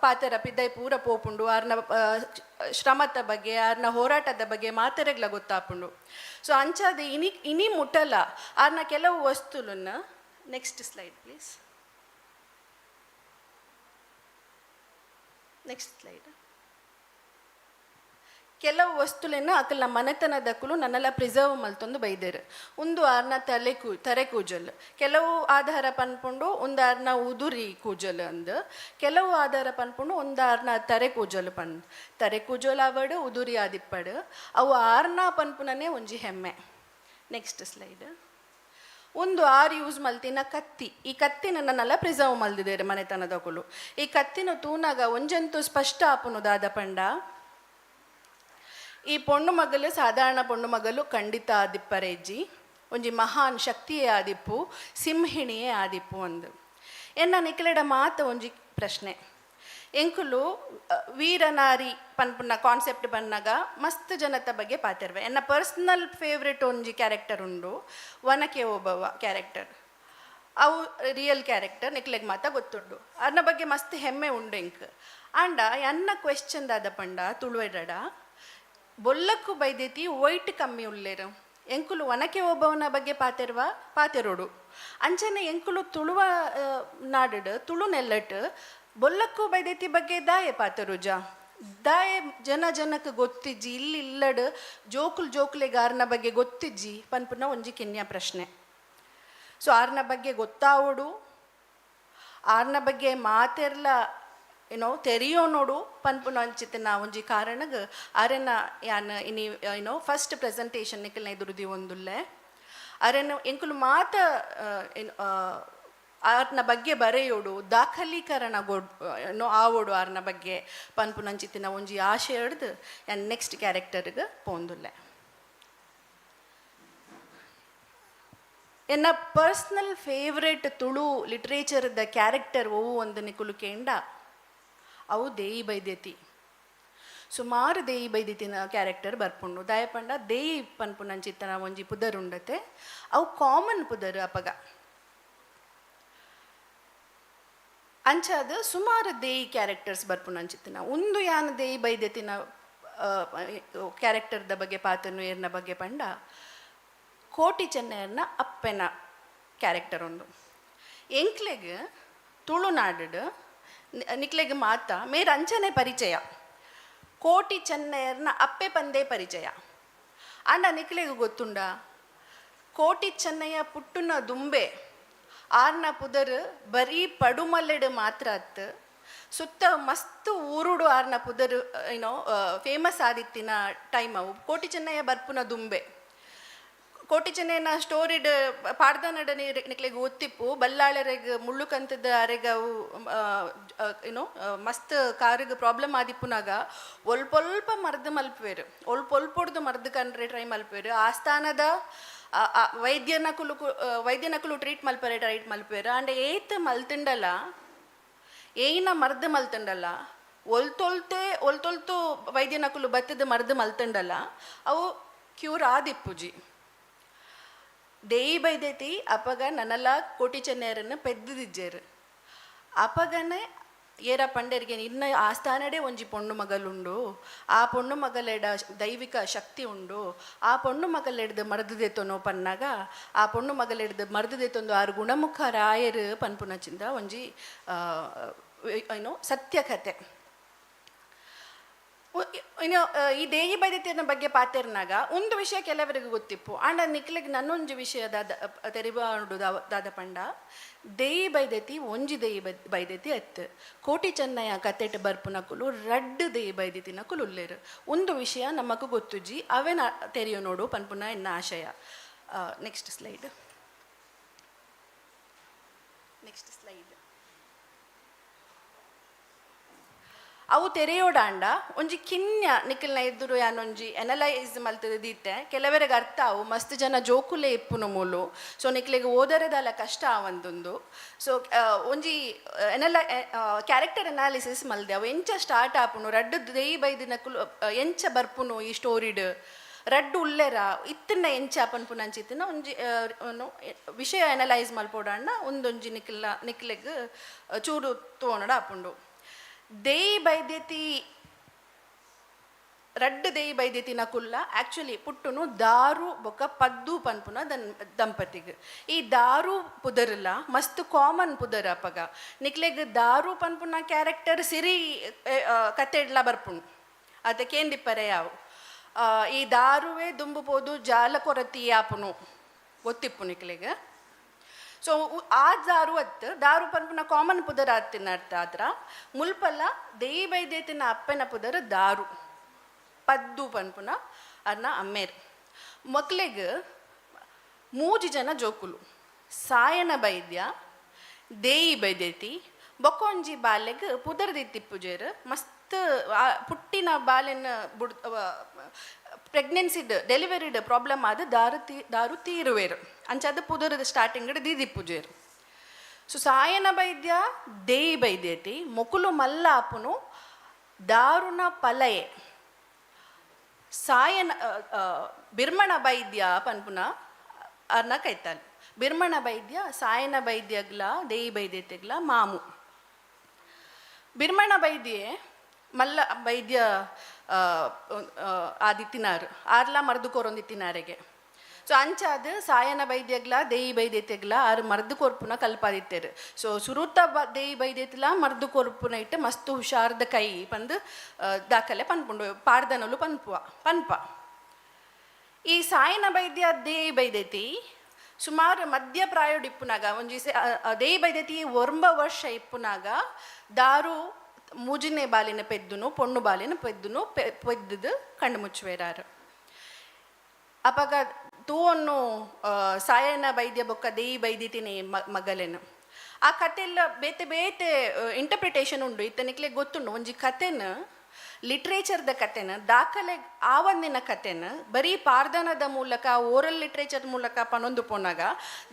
ಪಾತೆರ ಪಿದೈ ಪೂರ ಪೋಪುಂಡು. ಆರ್ನ ಶ್ರಮದ ಬಗ್ಗೆ, ಆರ್ನ ಹೋರಾಟದ ಬಗ್ಗೆ ಮಾತೆರೆಗ್ಲ ಗೊತ್ತಾಪುಂಡು. ಸೊ ಅಂಚಾದ ಇನಿ ಇನಿ ಮುಟ್ಟಲ ಆರ್ನ ಕೆಲವು ವಸ್ತುಲನ್ನ. Next slide please, next slide. ಕೆಲವು ವಸ್ತುಲೆನ ಅಕಲ್ನ ಮನೆತನದಕುಲು ನನ್ನೆಲ್ಲ ಪ್ರಿಸರ್ವ್ ಮಲ್ತೊಂದು ಬೈದೆರ್. ಉಂದು ಆರ್ನ ತಲೆ ಕೂ ತರೆ ಕೂಜಲ್. ಕೆಲವು ಆಧಾರ ಪನ್ಪುಂಡು ಒಂದು ಆರ್ನ ಉದುರಿ ಕೂಜಲ್ ಅಂದ್, ಕೆಲವು ಆಧಾರ ಪನ್ಪುಂಡು ಒಂದು ಆರ್ನ ತರೆ ಕೂಜಲ್ ಪಂದ್. ತರೆ ಕೂಜಲ್ ಆವಡ್, ಉದುರಿ ಆದಿಪ್ಪಡ್, ಅವು ಆರ್ನ ಪನ್ಪುನನೇ ಒಂಜಿ ಹೆಮ್ಮೆ. Next slide. ಒಂದು ಆರ್ ಯೂಸ್ ಮಲ್ತಿನ ಕತ್ತಿ. ಈ ಕತ್ತಿನ ನನ್ನೆಲ್ಲ ಪ್ರಿಸರ್ವ್ ಮಲ್ದಿದ್ದೇರೆ ಮನೆತನದಕುಲು. ಈ ಕತ್ತಿನ ತೂನಾಗ ಒಂಜಂತೂ ಸ್ಪಷ್ಟ ಆಪುನು ದಾದ ಪಂಡ, ಈ ಪೊಣ್ಣು ಮಗಲು ಸಾಧಾರಣ ಪೊಣ್ಣು ಮಗಲು ಖಂಡಿತ ಆದಿಪ್ಪರೇಜ್ಜಿ, ಒಂಜಿ ಮಹಾನ್ ಶಕ್ತಿಯೇ ಆದಿಪ್ಪು, ಸಿಂಹಿಣಿಯೇ ಆದಿಪ್ಪು ಅಂದು. ಎನ್ನ ನಿಕ್ಲೆಡ ಮಾತ ಒಂಜಿ ಪ್ರಶ್ನೆ. ಎಂಕುಲು ವೀರನಾರಿ ಪನ್ಪುನ ಕಾನ್ಸೆಪ್ಟ್ ಬನ್ನಾಗ ಮಸ್ತ್ ಜನತ ಬಗ್ಗೆ ಪಾತೆರ್ವೆ. ಎನ್ನ ಪರ್ಸನಲ್ ಫೇವ್ರೆಟ್ ಒಂಜಿ ಕ್ಯಾರೆಕ್ಟರ್ ಉಂಡು, ವನಕೆ ಓಬವ್ವ ಕ್ಯಾರೆಕ್ಟರ್. ಅವು ರಿಯಲ್ ಕ್ಯಾರೆಕ್ಟರ್, ನಿಕ್ಲೆಗ್ ಮಾತ ಗೊತ್ತುಂಡು. ಅರ್ನ ಬಗ್ಗೆ ಮಸ್ತ್ ಹೆಮ್ಮೆ ಉಂಡು ಎಂಕ್. ಆಂಡ ಎನ್ನ ಕ್ವೆಶ್ಚನ್ ದಾದ ಪಂಡ, ತುಳುವೆರಡ ಬೊಲ್ಲಕ್ಕು ಬೈದೆತಿ ವೈಟ್ ಕಮ್ಮಿ ಉಲ್ಲೇರು. ಎಂಕುಲು ಒನಕೆ ಓಬವ್ವನ ಬಗ್ಗೆ ಪಾತೆರ್ವ, ಪಾತೆರೋಡು. ಅಂಚನೆ ಎಂಕುಲು ತುಳುವ ನಾಡುಡ್, ತುಳು ನೆಲ್ಲಟ್ ಬೊಲ್ಲಕ್ಕು ಬೈದೆತಿ ಬಗ್ಗೆ ದಾಯೆ ಪಾತೆರುಜ? ದಾಯೆ ಜನ ಜನಕ್ಕೆ ಗೊತ್ತಿಜ್ಜಿ? ಇಲ್ಲಿ ಇಲ್ಲಡ್ ಜೋಕುಲು ಜೋಕುಲೆಗ್ ಆರ್ನ ಬಗ್ಗೆ ಗೊತ್ತಿಜ್ಜಿ ಪನ್ಪುನ ಒಂಜಿ ಕಿನ್ಯ ಪ್ರಶ್ನೆ. ಸೊ ಆರ್ನ ಬಗ್ಗೆ ಗೊತ್ತಾವೋಡು, ಆರ್ನ ಬಗ್ಗೆ ಮಾತೆರ್ಲ ಏನೋ ತೆರಿಯೋ ನೋಡು ಪನ್ಪುನ ಅಂಚಿತ್ತಿನ ಒಂಜಿ ಕಾರಣಗ್ ಅರೆನ ಯಾನ್ ಇನಿ ಏನೋ ಫಸ್ಟ್ ಪ್ರೆಸೆಂಟೇಷನ್ ನಿಕಲ್ನ ಎದುರು ಒಂದುಲ್ಲೆ. ಅರೆನ ಎಂಕುಲು ಮಾತ ಆರ್ನ ಬಗ್ಗೆ ಬರೆಯೋಡು, ದಾಖಲೀಕರಣ ಗೊಡ್ ಏನೋ ಆವೋಡು ಆರ್ನ ಬಗ್ಗೆ ಪನ್ಪುನಂಚಿತ್ತಿನ ಒಂಜಿ ಆಶೆ ಹಿಡ್ದು ಯಾನ್ ನೆಕ್ಸ್ಟ್ ಕ್ಯಾರೆಕ್ಟರ್ಗೆ ಪೋಂದುಲ್ಲೆ. ಎನ್ನ ಪರ್ಸ್ನಲ್ ಫೇವ್ರೇಟ್ ತುಳು ಲಿಟ್ರೇಚರ್ದ ಕ್ಯಾರೆಕ್ಟರ್ ಒವು ಒಂದು ನಿಕುಲು ಕೇಂಡ, ಅವು ದೇಯಿ ಬೈದ್ಯತಿ. ಸುಮಾರು ದೇಯಿ ಬೈದಿತ್ತಿನ ಕ್ಯಾರೆಕ್ಟರ್ ಬರ್ಪುಂಡು. ದಾಯೆ ಪಂಡ ದೇಯಿ ಪನ್ಪುನಂಚಿತ್ತನ ಒಂಜಿ ಪುದರ್ ಉಂಡತೆ, ಅವು ಕಾಮನ್ ಪುದರ್ ಅಪಗ. ಅಂಚಾದ ಸುಮಾರು ದೇಯಿ ಕ್ಯಾರೆಕ್ಟರ್ಸ್ ಬರ್ಪುನಂಚಿತ್ತಿನ ಉಂದು. ಯಾನ್ ದೇಯಿ ಬೈದೆತಿನ ಕ್ಯಾರೆಕ್ಟರ್ದ ಬಗ್ಗೆ ಪಾತನು ಏರ್ನ ಬಗ್ಗೆ ಪಂಡ, ಕೋಟಿ ಚೆನ್ನಯರ್ನ ಅಪ್ಪೆನ ಕ್ಯಾರೆಕ್ಟರ್ ಉಂದು. ಎಂಕ್ಲೆಗ್ ತುಳುನಾಡು ನಿಕ್ಲೆಗ್ ಮಾತ ಮೇರ್ ಅಂಚನೆ ಪರಿಚಯ, ಕೋಟಿ ಚೆನ್ನಯರ್ನ ಅಪ್ಪೆ ಪಂದೇ ಪರಿಚಯ. ಆಂಡ ನಿಕ್ಲೆಗ್ ಗೊತ್ತುಂಡ, ಕೋಟಿ ಚೆನ್ನಯ್ಯ ಪುಟ್ಟುನ ದುಂಬೆ ಆರ್ನ ಪುದರ್ ಬರೀ ಪಡುಮಲ್ಲೆಡ್ ಮಾತ್ರ ಅತ್ತು, ಸುತ್ತ ಮಸ್ತ್ ಊರುಡು ಆರ್ನ ಪುದರ್ ಏನೋ ಫೇಮಸ್ ಆದಿತ್ತಿನ ಟೈಮ್ ಅವು. ಕೋಟಿ ಚೆನ್ನಯ್ಯ ಬರ್ಪುನ ದುಂಬೆ ಕೋಟಿ ಚೆನ್ನಯ್ಯನ ಸ್ಟೋರಿಡ್ ಪಾಡ್ದನಡ ನಿಕ್ಲೆಗ್ ಒತ್ತಿಪ್ಪು. ಬಲ್ಲಾಳರೆಗ್ ಮುಳ್ಳು ಕಂತದ ಅರೆಗ ಅವು ಏನೋ ಮಸ್ತ್ ಕಾರಿಗೆ ಪ್ರಾಬ್ಲಮ್ ಆದಿಪ್ಪುನಾಗ ಒಲ್ಪೊಲ್ಪ ಮರ್ದ್ ಮಲ್ಪುವೆರ್, ಒಲ್ಪೊಲ್ಪೊಡ್ದು ಮರ್ದ್ ಕಂಡ್ರೆ ಟ್ರೈ ಮಲ್ಪುವೆರ್. ಆಸ್ಥಾನದ ವೈದ್ಯನಕುಲು ಟ್ರೀಟ್ ಮಲ್ಪರೆ ಟ್ರೈಟ್ ಮಲ್ಪುವೆರ್. ಆಂಡ ಏತ್ ಮಲ್ತಿಂಡಲ, ಏಯ್ನ ಮರ್ದ್ ಮಲ್ತಂಡಲ, ಒಲ್ತೊಲ್ತೆ ಒಲ್ತೊಲ್ತು ವೈದ್ಯನಕುಲು ಬತ್ತದ ಮರ್ದ್ ಮಲ್ತಂಡಲ, ಅವು ಕ್ಯೂರ್ ಆದಿಪ್ಪುಜಿ. ದೇಯಿ ಬೈದೆತಿ ಅಪಗ ನನಲ ಕೋಟಿ ಚೆನ್ನಯರನ್ನು ಪೆದ್ದುದಿಜ್ಜೆರ್. ಅಪಗನೆ ಏರ ಪಂಡೆರ್ಗೆ, ಇನ್ನ ಆಸ್ಥಾನಡೇ ಒಂಜಿ ಪೊಣ್ಣು ಮಗಲುಂಡು, ಆ ಪೊಣ್ಣು ಮಗಲೆಡ ದೈವಿಕ ಶಕ್ತಿ ಉಂಡು, ಆ ಪೊಣ್ಣು ಮಗಲೆಡ್ದು ಮರ್ದು ದೆತ್ತೊನೋ ಪನ್ನಾಗ, ಆ ಪೊಣ್ಣು ಮಗಲೆಡ್ದು ಮರ್ದು ದೆತ್ತೊಂದು ಆರು ಗುಣಮುಖ ರಾಯರು ಪನ್ಪುನಚಿಂದ ಒಂಜಿ ಏನೋ ಸತ್ಯ ಕತೆ. ಇನ್ನು ಈ ದೇಯಿ ಬೈದೆತಿನ ಬಗ್ಗೆ ಪಾತೆರ್ನಾಗ ಒಂದು ವಿಷಯ ಕೆಲವರಿಗೆ ಗೊತ್ತಿಪ್ಪು. ಆಂಡ ನಿಕ್ಲೆಗ್ ನನ್ನೊಂಜಿ ವಿಷಯ ದಾದ ತೆರಿಬಾಂಡು ದಾದ ಪಂಡ, ದೇಯಿ ಬೈದೆತಿ ಒಂಜಿ ದೇಯಿ ಬೈದೆತಿ ಅತ್ತು. ಕೋಟಿ ಚೆನ್ನಯ್ಯ ಕತೆಟ್ ಬರ್ಪುನಕುಲು ರಡ್ಡ್ ದೇಯಿ ಬೈದೆತಿನಕುಲು ಉಲ್ಲೇರು. ಒಂದು ವಿಷಯ ನಮಕ್ ಗೊತ್ತುಜ್ಜಿ, ಅವೇನ ತೆರಿಯೋ ನೋಡು ಪನ್ಪುನ ಎನ್ನ ಆಶಯ. Next slide, next slide. ಅವು ತೆರೆಯೋಡಾಂಡ ಒಂಜಿ ಕಿನ್ಯ ನಿಕಲ್ನ ಎದುರು ಯಾನೊಂಜಿ ಎನಲೈಸ್ ಮಲ್ತದ ದೀತೆ. ಕೆಲವರಿಗೆ ಅರ್ಥ ಅವು, ಮಸ್ತ್ ಜನ ಜೋಕುಲೆ ಇಪ್ಪುನು ಮೂಲು. ಸೊ ನಿಕ್ಲೆಗ್ ಓದರೆದಲ ಕಷ್ಟ ಆವಂದೊಂದು. ಸೊ ಒಂಜಿ ಎನಲ ಕ್ಯಾರೆಕ್ಟರ್ ಅನಾಲಿಸಿಸ್ ಮಲ್ದೆ. ಅವು ಎಂಚ ಸ್ಟಾರ್ಟ್ ಆಪುನು, ರಡ್ಡ್ ದೇಯಿ ಬೈದಿನಕುಲು ಎಂಚ ಬರ್ಪುನು, ಈ ಸ್ಟೋರಿಡ್ ರಡ್ಡ್ ಉಲ್ಲೆರ ಇತ್ತನ್ನ ಎಂಚ ಪನ್ಪುನಂಚಿತ್ತಿನ ಒಂಜಿ ವಿಷಯ ಅನಲೈಸ್ ಮಲ್ಪೋಡಾಂಡ ಒಂದೊಂಜಿ ನಿಕ್ಲೆಗ್ ಚೂರು ತೋಣಡ ಆಪುಂಡು. ದೇಯಿ ಬೈದ್ಯತಿ, ರಡ್ಡ್ ದೇಯಿ ಬೈದ್ಯತಿನ ಕುಲ್ಲ ಆಕ್ಚುಲಿ ಪುಟ್ಟುನು ದಾರು ಬೊಕ್ಕ ಪದ್ದು ಪನ್ಪುನ ದನ್ ದಂಪತಿಗ್. ಈ ದಾರು ಪುದರ್ಲ ಮಸ್ತ್ ಕಾಮನ್ ಪುದರ್ ಅಪಗ. ನಿಕ್ಲೆಗ್ ದಾರು ಪನ್ಪುನ ಕ್ಯಾರೆಕ್ಟರ್ ಸಿರಿ ಕತೆಡ್ಲ ಬರ್ಪುಂಡು ಅತೆ, ಕೇಂದಿಪ್ಪರೆ ಯಾವು. ಈ ದಾರುವೆ ದುಂಬು ಪೋದು ಜಾಲ ಕೊರತಿ ಆಪುನು, ಗೊತ್ತಿಪ್ಪು ನಿಕ್ಲೆಗ್. ಸೊ ಆ ದಾರು ಅತ್ತು, ದಾರು ಪನ್ಪುನ ಕಾಮನ್ ಪುದರ್ ಆತಿನ ಅರ್ಥ ಆದ್ರ ಮುಲ್ಪಲ್ಲ ದೇಯಿ ಬೈದ್ಯತಿನ ಅಪ್ಪನ ಪುದರ್ ದಾರು, ಪದ್ದು ಪನ್ಪುನ ಅರ್ನ ಅಮ್ಮೇರ್. ಮಕ್ಲೆಗ್ ಮೂಜಿ ಜನ ಜೋಕುಲು, ಸಾಯನ ಬೈದ್ಯ, ದೇಯಿ ಬೈದ್ಯತಿ, ಬೊಕ್ಕೊಂಜಿ ಬಾಲೆಗ್ ಪುದರ್ ದಿತ್ತಿಪ್ಪುಜೆರ್. ಮಸ್ತ್ ಪುಟ್ಟಿನ ಬಾಲೆನ್ ಬುಡ್ ಪ್ರೆಗ್ನೆನ್ಸಿಡ್ ಡೆಲಿವರಿಡ್ ಪ್ರಾಬ್ಲಮ್ ಆದ್ ದಾರು ತೀರುವೆರ್. ಅಂಚಾದ್ ಪುದರ್ ಸ್ಟಾರ್ಟಿಂಗ್ ದೀದಿಪ್ಪುಜೆರ್. ಸೊ ಸಾಯನ ಬೈದ್ಯ, ದೇಯಿ ಬೈದ್ಯತಿ ಮೊಕುಲು ಮಲ್ಲ ಆಪುನು ದಾರುಣ ಪಲಯೆ ಸಾಯನ ಬಿರ್ಮಣ ಬೈದ್ಯ ಪನ್ಪುನ ಅರ್ನ ಕೈತಾಲ್. ಬಿರ್ಮಣ ಬೈದ್ಯ ಸಾಯನ ಬೈದ್ಯಗ್ಲ ದೇಯಿ ಬೈದ್ಯತೆಗ್ಲ ಮಾಮು. ಬಿರ್ಮಣ ಬೈದ್ಯೆ ಮಲ್ಲ ಬೈದ್ಯ ಆದಿತ್ತಿನಾರು, ಆರ್ಲ ಮರ್ದು ಕೊರೊಂದಿತ್ತಿನಾರೆಗೆ. ಸೊ ಅಂಚಾದ್ ಸಾಯನ ಬೈದ್ಯಗ್ಲ ದೇಯಿ ಬೈದ್ಯತೆಗ್ಲ ಆರು ಮರ್ದು ಕೊರ್ಪುನ ಕಲ್ಪಾದಿತ್ತೆರ್. ಸೊ ಸುರುತ ದೇಯಿ ಬೈದ್ಯತಿಲ ಮರ್ದು ಕೊರ್ಪುನ ಇಟ್ಟು ಮಸ್ತ್ ಹುಷಾರ್ದ ಕೈ ಪಂದ್ ದಾಖಲೆ ಪನ್ಪುಂಡು, ಪಾಡ್ದನಲು ಪನ್ಪುವ ಪನ್ಪ. ಈ ಸಾಯನ ಬೈದ್ಯ ದೇಯಿ ಬೈದ್ಯತಿ ಸುಮಾರು ಮಧ್ಯ ಪ್ರಾಯೋಡ್ ಇಪ್ಪುನಾಗ, ಒಂಜಿ ದೇಯಿ ಬೈದ್ಯತಿ 9 ವರ್ಷ ಇಪ್ಪುನಾಗ ದಾರು ಮೂಜಿನೇ ಬಾಲಿನ ಪೆದ್ದುನು, ಪೊಣ್ಣು ಬಾಲಿನ ಪೆದ್ದುನು ಪೆದ್ದುದು ಕಣ್ಣು ಮುಚ್ಚುವೆರಾರು. ಅಪಗ ತೂವನ್ನು ಸಾಯನ ಬೈದ್ಯ ಬೊಕ್ಕ ದೇಯಿ ಬೈದಿತಿನಿ ಮಗಲೆನು. ಆ ಕತೆಲ್ಲ ಬೇತೆ ಬೇತೆ ಇಂಟರ್ಪ್ರಿಟೇಷನ್ ಉಂಡು. ಇತ್ತ ನಿಕ್ಲೆ ಗೊತ್ತುಂಡು, ಒಂಜಿ ಕತೆನ, ಲಿಟ್ರೇಚರ್ದ ಕತೆನ, ದಾಖಲೆ ಆವಂದಿನ ಕತೆನ ಬರೀ ಪಾರ್ದನದ ಮೂಲಕ, ಓರಲ್ ಲಿಟ್ರೇಚರ್ ಮೂಲಕ ಪನೊಂದು ಪೋನಾಗ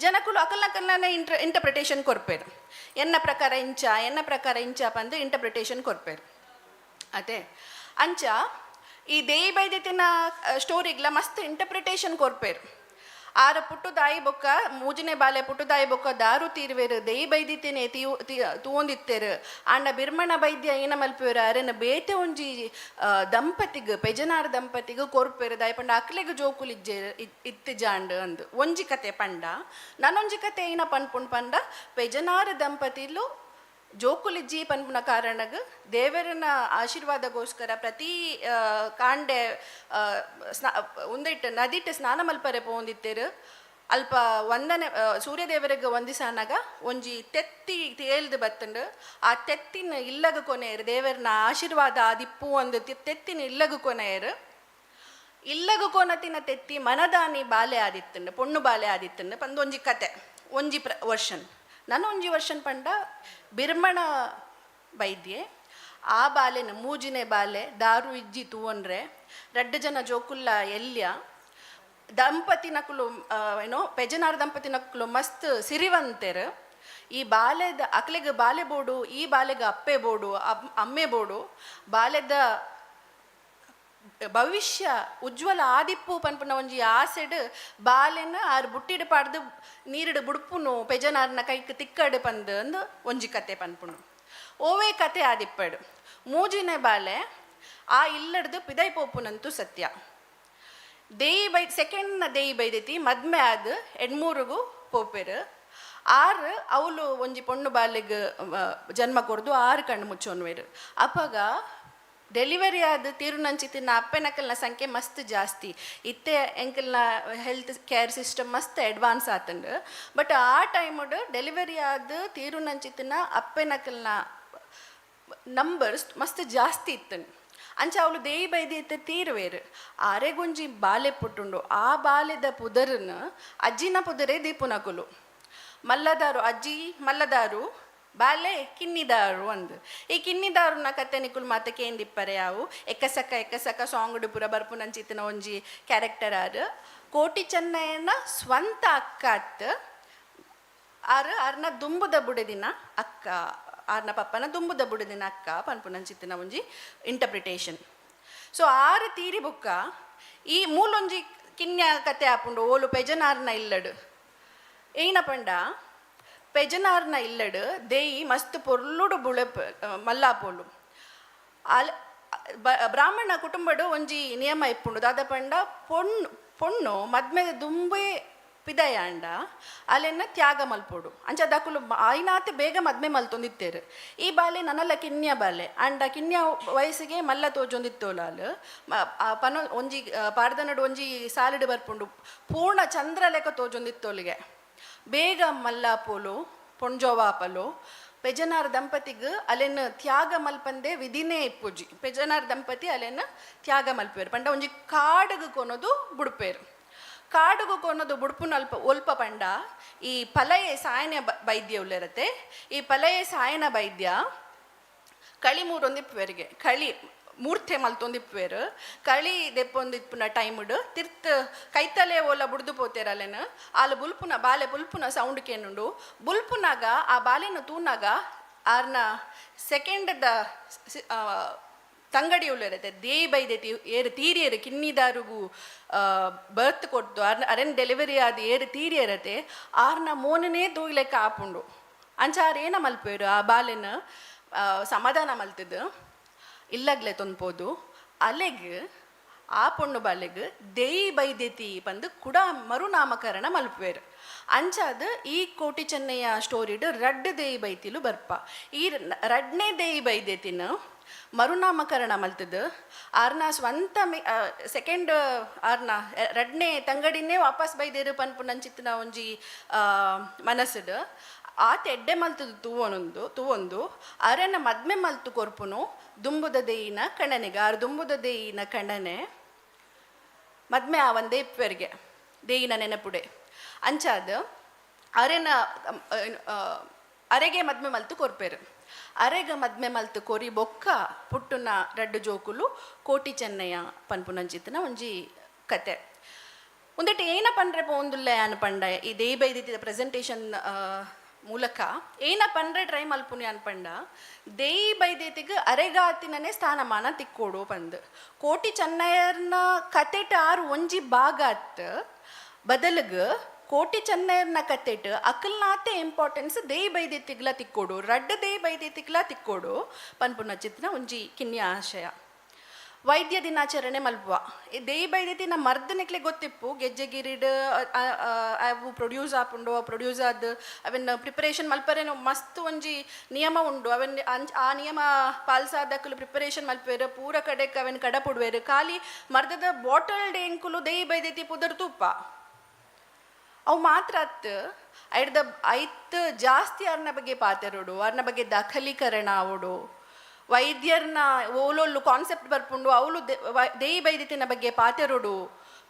ಜನಕುಲು ಅಕಲ್ನಕಲ್ನ ಇಂಟರ್ಪ್ರಿಟೇಷನ್ ಕೊರ್ಪೇರು. ಎನ್ನ ಪ್ರಕಾರ ಇಂಚ, ಎನ್ನ ಪ್ರಕಾರ ಇಂಚ ಪಂದು ಇಂಟರ್ಪ್ರಿಟೇಷನ್ ಕೊರ್ಪೇರು ಅದೇ. ಅಂಚ ಈ ದೇಯಿ ಬೈದಿತಿನ ಸ್ಟೋರಿಗ್ಲ ಮಸ್ತ್ ಇಂಟರ್ಪ್ರಿಟೇಷನ್ ಕೊರ್ಪೇರು. ಆರ ಪುಟ್ಟುದಾಯಿ ಬೊಕ್ಕ, ಮೂಜನೇ ಬಾಲೆ ಪುಟ್ಟುದಾಯಿ ಬೊಕ್ಕ ದಾರು ತೀರ್ವೇರು, ದೇಯಿ ಬೈದಿತ್ತೇನೆ ತೀವು ತೂವೊಂದಿತ್ತೇರು. ಆಂಡ ಬಿರ್ಮಣ ಬೈದ್ಯ ಏನ ಮಲ್ಪುವೆರು, ಅರೆನ ಬೇತೆ ಒಂಜಿ ದಂಪತಿಗ್, ಪೆಜನಾರ್ ದಂಪತಿಗ್ ಕೊರ್ಪೇರು, ದಾಯ ಪಂಡ ಅಕ್ಲೆಗ್ ಜೋಕುಲು ಇಜ್ಜೆ ಇತ್ತಿಜಾಂಡ್ ಅಂದ್ ಒಂಜಿ ಕತೆ ಪಂಡ, ನನೊಂಜಿ ಕತೆ ಏನ ಪನ್ಪುಂಡು ಪಂಡ, ಪೆಜನಾರ್ ದಂಪತಿಲು ಜೋಕುಲಿಜ್ಜಿ ಪನ್ಪುನ ಕಾರಣಗ್ ದೇವರನ ಆಶೀರ್ವಾದಗೋಸ್ಕರ ಪ್ರತಿ ಕಾಂಡೆ ಉಂದೆಟ್ ನದಿಟ್ ಸ್ನಾನ ಮಲ್ಪರೆ ಪೋವೊಂದಿತ್ತೆರ್. ಅಲ್ಪ ವಂದನೆ ಸೂರ್ಯದೇವರಿಗೆ ವಂದಿಸಾನಾಗ ಒಂಜಿ ತೆತ್ತಿ ತೇಲ್ದು ಬತ್ತುಂಡು. ಆ ತೆತ್ತಿನ ಇಲ್ಲಗ ಕೊನೆಯರು, ದೇವರನ ಆಶೀರ್ವಾದ ಆದಿಪ್ಪು ಒಂದು ತೆತ್ತಿನ ಇಲ್ಲಗ ಕೊನೆಯರು. ಇಲ್ಲಗ ಕೊನತಿನ ತೆತ್ತಿ ಮನದಾನಿ ಬಾಲೆ ಆದಿತ್ತುಂಡು, ಪೊಣ್ಣು ಬಾಲೆ ಆದಿತ್ತುಂಡು ಪಂದ್ ಒಂಜಿ ಕತೆ, ಒಂಜಿ ವರ್ಷನ್. ನನ ಒಂಜಿ ವರ್ಷನ್ ಪಂಡ, ಬಿರ್ಮಣ ಬೈದ್ಯೆ ಆ ಬಾಲೆನ, ಮೂಜಿನೆ ಬಾಲೆ ದಾರು ಇಜ್ಜಿ ತೂವೊನ್ರೆ, ರಡ್ಡ್ ಜನ ಜೋಕುಲ್ಲ ಎಲ್ಯ ದಂಪತಿನಕುಲು, ಏನೋ ಪೆಜನಾರ್ ದಂಪತಿನಕುಲು ಮಸ್ತ್ ಸಿರಿವಂತೆರ್. ಈ ಬಾಲೆದ ಅಕ್ಲೆಗ್ ಬಾಲೆ ಬೋಡು, ಈ ಬಾಲೆಗ್ ಅಪ್ಪೆ ಬೋಡು, ಅಮ್ಮೆ ಬೋಡು, ಬಾಲೆದ ಭವಿಷ್ಯ ಉಜ್ವಲ ಆದಿಪ್ಪು ಪನ್ಪುನ ಒಂಜಿ ಆಸೆಡ್ ಬಾಲೆನ್ ಆರ್ ಬುಟ್ಟಿಡ್ ಪಾಡ್ದು ನೀರಿಡ್ ಬುಡ್ಪುನು, ಪೆಜನಾರ್ನ ಕೈಕ್ ತಿಕ್ಕಡ್ ಪಂದ್ ಅಂದ್ ಒಂಜಿ ಕತೆ ಪನ್ಪುಂಡು. ಓವೇ ಕತೆ ಆದಿಪ್ಪಡು, ಮೂಜಿನೆ ಬಾಲೆ ಆ ಇಲ್ಲಡ್ದು ಪಿದೈ ಪೋಪುನಂತು ಸತ್ಯ. ದೇಯಿ ಬೈ ಸೆಕೆಂಡ್ನ ದೇಯಿ ಬೈದೈತಿ ಮದ್ಮೆ ಆದ್ ಎಡ್ಮೂರುಗು ಪೋಪೆರ್. ಆರ್ ಅವಳು ಒಂಜಿ ಪೊಣ್ಣು ಬಾಲೆಗ್ ಜನ್ಮ ಕೊರ್ದು ಆರು ಕಣ್ಣು ಮುಚ್ಚೊನ್ವೆರ್. ಅಪಗ ಡೆಲಿವರಿ ಆದ್ ತೀರುನಂಚಿತ್ತಿನ ಅಪ್ಪೆನಕಲ್ನ ಸಂಖ್ಯೆ ಮಸ್ತ್ ಜಾಸ್ತಿ. ಇತ್ತೆ ಎಂಕಲ್ನ ಹೆಲ್ತ್ ಕೇರ್ ಸಿಸ್ಟಮ್ ಮಸ್ತ್ ಅಡ್ವಾನ್ಸ್ ಆತುಂಡು. ಬಟ್ ಆ ಟೈಮುಡ್ ಡೆಲಿವರಿ ಆದ್ ತೀರುನಂಚಿತ್ತಿನ ಅಪ್ಪೆನಕಲ್ನ ನಂಬರ್ಸ್ ಮಸ್ತ್ ಜಾಸ್ತಿ ಇತ್ತುಂಡು. ಅಂಚ ಅವಳು ದೇಯಿ ಬೈದಿ ತೀರುವೇರು. ಆರೆಗೊಂಜಿ ಬಾಲೆ ಪುಟ್ಟುಂಡು. ಆ ಬಾಲೆದ ಪುದರ್ನ ಅಜ್ಜಿನ ಪುದರೇ ದೀಪುನಕುಲು. ಮಲ್ಲದಾರು ಅಜ್ಜಿ, ಮಲ್ಲದಾರು, ಬಾಲೆ ಕಿನ್ನಿದಾರು ಅಂದ್. ಈ ಕಿನ್ನಿದಾರುನ ಕತೆ ನಿಕುಲು ಮಾತ ಕೇಂದಿಪ್ಪರೆ ಯಾವು. ಎಕ್ಕಸಕ್ಕ ಎಕ್ಕಸಕ್ಕ ಸಾಂಗ್ ಪೂರ ಬರ್ಪುನಂಚಿತ್ತಿನ ಒಂಜಿ ಕ್ಯಾರೆಕ್ಟರ್ ಆರ್. ಕೋಟಿ ಚೆನ್ನಯ್ಯನ ಸ್ವಂತ ಅಕ್ಕ ಅತ್ ಆರ್, ಆರ್ನ ದುಂಬುದ ಬುಡೆದಿನ ಅಕ್ಕ, ಆರ್ನ ಪಪ್ಪನ ದುಂಬುದ ಬುಡೆದಿನ ಅಕ್ಕ ಪನ್ಪುನಂಚಿತ್ತಿನ ಒಂಜಿ ಇಂಟರ್ಪ್ರಿಟೇಷನ್. ಸೊ ಆರು ತೀರಿ ಬೊಕ್ಕ ಈ ಮೂಲೊಂಜಿ ಕಿನ್ಯ ಕತೆ ಆಪುಂಡು. ಓಲು ಪೆಜನಾರ್ನ ಇಲ್ಲಡು. ಏನ ಪಂಡ, ಪೆಜನಾರ್ನ ಇಲ್ಲಡು ದೇಯಿ ಮಸ್ತ್ ಪೊರ್ಲುಡು ಬುಳೆಪ್ ಮಲ್ಲಾಪೋಲು. ಅಲ್ ಬ್ರಾಹ್ಮಣ ಕುಟುಂಬಡು ಒಂಜಿ ನಿಯಮ ಇಪ್ಪುಂಡು. ದಾದ ಪಂಡ ಪೊಣ್ಣು ಪೊಣ್ಣು ಮದ್ಮೆದ ದುಂಬೇ ಪಿದಯಾಂಡ ಅಲೆನ ತ್ಯಾಗ ಮಲ್ಪೊಡು. ಅಂಚ ದಕುಲು ಆಯಿನಾತೆ ಬೇಗ ಮದ್ಮೆ ಮಲ್ತೊಂದಿತ್ತೇರು. ಈ ಬಾಲೆ ನನಲ ಕಿನ್ಯ ಬಾಲೆ ಅಂಡ ಕಿನ್ಯ ವಯಸ್ಸಿಗೆ ಮಲ್ಲ ತೋಜೊಂದಿತ್ತೋಲಾಲ್ ಪನೊ ಒಂಜಿ ಪಾಡ್ದನಡು ಒಂಜಿ ಸಾಲಿಡ್ ಬರ್ಪುಂಡು, ಪೂರ್ಣ ಚಂದ್ರ ಲೆಕ್ಕ ತೋಜೊಂದಿತ್ತೋಲಿಗೆ. ಬೇಗ ಮಲ್ಲ ಪೋಲು ಪೊಂಜೋವಾಪಲು ಪೆಜನಾರ್ ದಂಪತಿಗ್ ಅಲೆನ್ ತ್ಯಾಗ ಮಲ್ಪಂದೆ ವಿಧಿನೇ ಇಪ್ಪುಜಿ. ಪೆಜನಾರ್ ದಂಪತಿ ಅಲೆನ್ ತ್ಯಾಗ ಮಲ್ಪೇರು ಪಂಡ ಒಂಜಿ ಕಾಡುಗು ಕೊನೊದು ಬುಡ್ಪೇರು. ಕಾಡುಗು ಕೊನೊದು ಬುಡ್ಪುನ ಅಲ್ಪ ಒಲ್ಪ ಪಂಡ ಈ ಪಲಯೆ ಸಾಯನ ವೈದ್ಯ ಉಲ್ಲೆರತೆ. ಈ ಪಲಯೆ ಸಾಯನ ವೈದ್ಯ ಕಳಿ ಮೂರೊಂದಿಪ್ಪುವೆರಿಗೆ ಕಳಿ ಮೂರ್ತೆ ಮಲ್ತೊಂದಿಪ್ಪುವೆರು. ಕಳಿ ದೆಪ್ಪೊಂದಿಪ್ಪುನ ಟೈಮ್ಡ್ ತಿರ್ತ್ ಕೈತಲೆ ಓಲ ಬುಡ್ದು ಪೋತೇರಲ್ಲೇನ. ಆಲು ಬುಲ್ಪುನ ಬಾಲೆ ಬುಲ್ಪುನ ಸೌಂಡ್ ಕೇನುಂಡು. ಬುಲ್ಪುನಾಗ ಆ ಬಾಲೆನ ತೂನಾಗ ಆರ್ನ ಸೆಕೆಂಡ್ದ ತಂಗಡಿ ಉಳ್ಳರತೆ ದೇಯಿ ಬೈದೆತಿ ಏರು ತೀರಿಯರು ಕಿನ್ನಿದಾರುಗು ಬರ್ತ್ ಕೊಟ್ಟು ಅರ್ನ ಅರೆನ್ ಡೆಲಿವರಿ ಆದ ಏರು ತೀರಿಯರತೆ ಆರ್ನ ಮೋನನೇ ತೂಯ್ಲೆಕ್ಕ ಆಪುಂಡು. ಅಂಚ ಆರ್ ಏನ ಮಲ್ಪೇರು ಆ ಬಾಲೆನ ಸಮಾಧಾನ ಮಲ್ತದ್ದು ಇಲ್ಲಗ್ಲೆ ತೊನ್ಪೋದು ಅಲೆಗ್ ಆ ಪೊಣ್ಣು ಬಾಲೆಗ್ ದೇಯಿ ಬೈದೆತಿ ಪಂದ್ ಕುಡ ಮರುನಾಮಕರಣ ಮಲ್ಪುವೆರ್. ಅಂಚಾದ್ ಈ ಕೋಟಿ ಚೆನ್ನಯ್ಯ ಸ್ಟೋರಿಡ್ ರಡ್ಡ್ ದೇಯಿ ಬೈತಿಲು ಬರ್ಪ. ಈ ರಡ್ನೇ ದೇಯಿ ಬೈದೆತಿನ ಮರುನಾಮಕರಣ ಮಲ್ತದು ಆರ್ನ ಸ್ವಂತ ಸೆಕೆಂಡ್ ಆರ್ನ ರಡ್ನೇ ತಂಗಡಿನೇ ವಾಪಸ್ ಬೈದೇರು ಪನ್ಪುನಂಚಿತ್ತಿನ ಒಂಜಿ ಮನಸ್ಸುಡ್ ಆತ ಎಡ್ಡೆ ಮಲ್ತದು ತೂವೊನೊಂದು ತೂವೊಂದು ಅರೆನ ಮದ್ಮೆ ಮಲ್ತು ಕೊರ್ಪುನು ದುಂಬುದ ದೇಯಿನ ಕಣನೆಗೆ. ಆರು ದುಂಬುದ ದೇಯಿನ ಕಣನೆ ಮದ್ಮೆ ಆವಂದೇ ಇಪ್ಪೆರಿಗೆ ದೇಯಿನ ನೆನಪುಡೆ. ಅಂಚಾದ್ ಅರೆನ ಅರೆಗೆ ಮದ್ಮೆ ಮಲ್ತು ಕೊರ್ಪೆರು. ಅರೆಗ ಮದ್ಮೆ ಮಲ್ತು ಕೊರಿ ಬೊಕ್ಕ ಪುಟ್ಟುನ ರಡ್ಡು ಜೋಕುಲು ಕೋಟಿ ಚೆನ್ನಯ್ಯ ಪನ್ಪುನಂಚಿತ್ತಿನ ಒಂಜಿ ಕತೆ. ಉಂದೆಟ್ ಏನ ಪಂಡ್ರೆ ಪೋಂದುಲ್ಲೆ ಅನ್ ಪಂಡ ಈ ದೇಯಿ ಬೈದಿತ್ತಿದ ಪ್ರೆಸೆಂಟೇಷನ್ ಮೂಲಕ ಏನ ಪಂಡ್ರೆ ಟ್ರೈ ಮಲ್ಪುನಿ ಅನ್ಪಂಡ ದೇಯಿ ಬೈದೇತಿಗ್ ಅರೆಗಾತಿನನೇ ಸ್ಥಾನಮಾನ ತಿಕ್ಕೋಡು ಪಂದ್. ಕೋಟಿ ಚೆನ್ನಯ್ಯರ್ನ ಕತೆಟ್ ಆರು ಒಂಜಿ ಭಾಗ ಅತ್ ಬದಲುಗ್ ಕೋಟಿ ಚೆನ್ನಯ್ಯರ್ನ ಕತೆಟ್ ಅಕಲ್ನಾತೆ ಇಂಪಾರ್ಟೆನ್ಸ್ ದೇಯಿ ಬೈದೇತಿಗ್ಲ ತಿಕ್ಕೋಡು, ರಡ್ಡ್ ದೇಯಿ ಬೈದೇತಿಗ್ಲ ತಿಕ್ಕೋಡು ಪನ್ಪುನ ಚಿತ್ರ ಒಂಜಿ ಕಿನ್ಯ ಆಶಯ. ವೈದ್ಯ ದಿನಾಚರಣೆ ಮಲ್ಪುವ ಈ ದೇಯಿ ಬೈದೇತಿ ಮರ್ದ್ ನಿಕ್ಲೆ ಗೊತ್ತಿಪ್ಪು ಗೆಜ್ಜೆಗಿರಿಡ್ ಅವು ಪ್ರೊಡ್ಯೂಸ್ ಆಪುಂಡು. ಪ್ರೊಡ್ಯೂಸ್ ಆದ್ ಅವೆನ್ ಪ್ರಿಪರೇಷನ್ ಮಲ್ಪರೇನು ಮಸ್ತ್ ಒಂಜಿ ನಿಯಮ ಉಂಡು. ಅವೆನ್ ಆ ನಿಯಮ ಪಾಲ್ಸಾದಕ್ಕಲು ಪ್ರಿಪರೇಷನ್ ಮಲ್ಪೇರು ಪೂರ ಕಡೆಕ್ ಅವೆನ್ ಕಡಪುಡುವೆರು. ಖಾಲಿ ಮರ್ದದ ಬಾಟಲ್ ಎಂಕುಲು ದೇಯಿ ಬೈದೇತಿ ಪುದರ್ ತೂಪ ಅವು ಮಾತ್ರ ಅತ್ ಐಡ್ದ ಐತ್ ಜಾಸ್ತಿ ಅರ್ನ ಬಗ್ಗೆ ಪಾತೆರೋಡು, ಅರ್ನ ಬಗ್ಗೆ ದಾಖಲೀಕರಣ ಆವೊಡು, ವೈದ್ಯರ್ನ ಓಲೊಲ್ಲು ಕಾನ್ಸೆಪ್ಟ್ ಬರ್ಪುಂಡು ಅವಳು ದೇಯಿ ಬೈದಿತ್ತಿನ ಬಗ್ಗೆ ಪಾತೆರೋಡು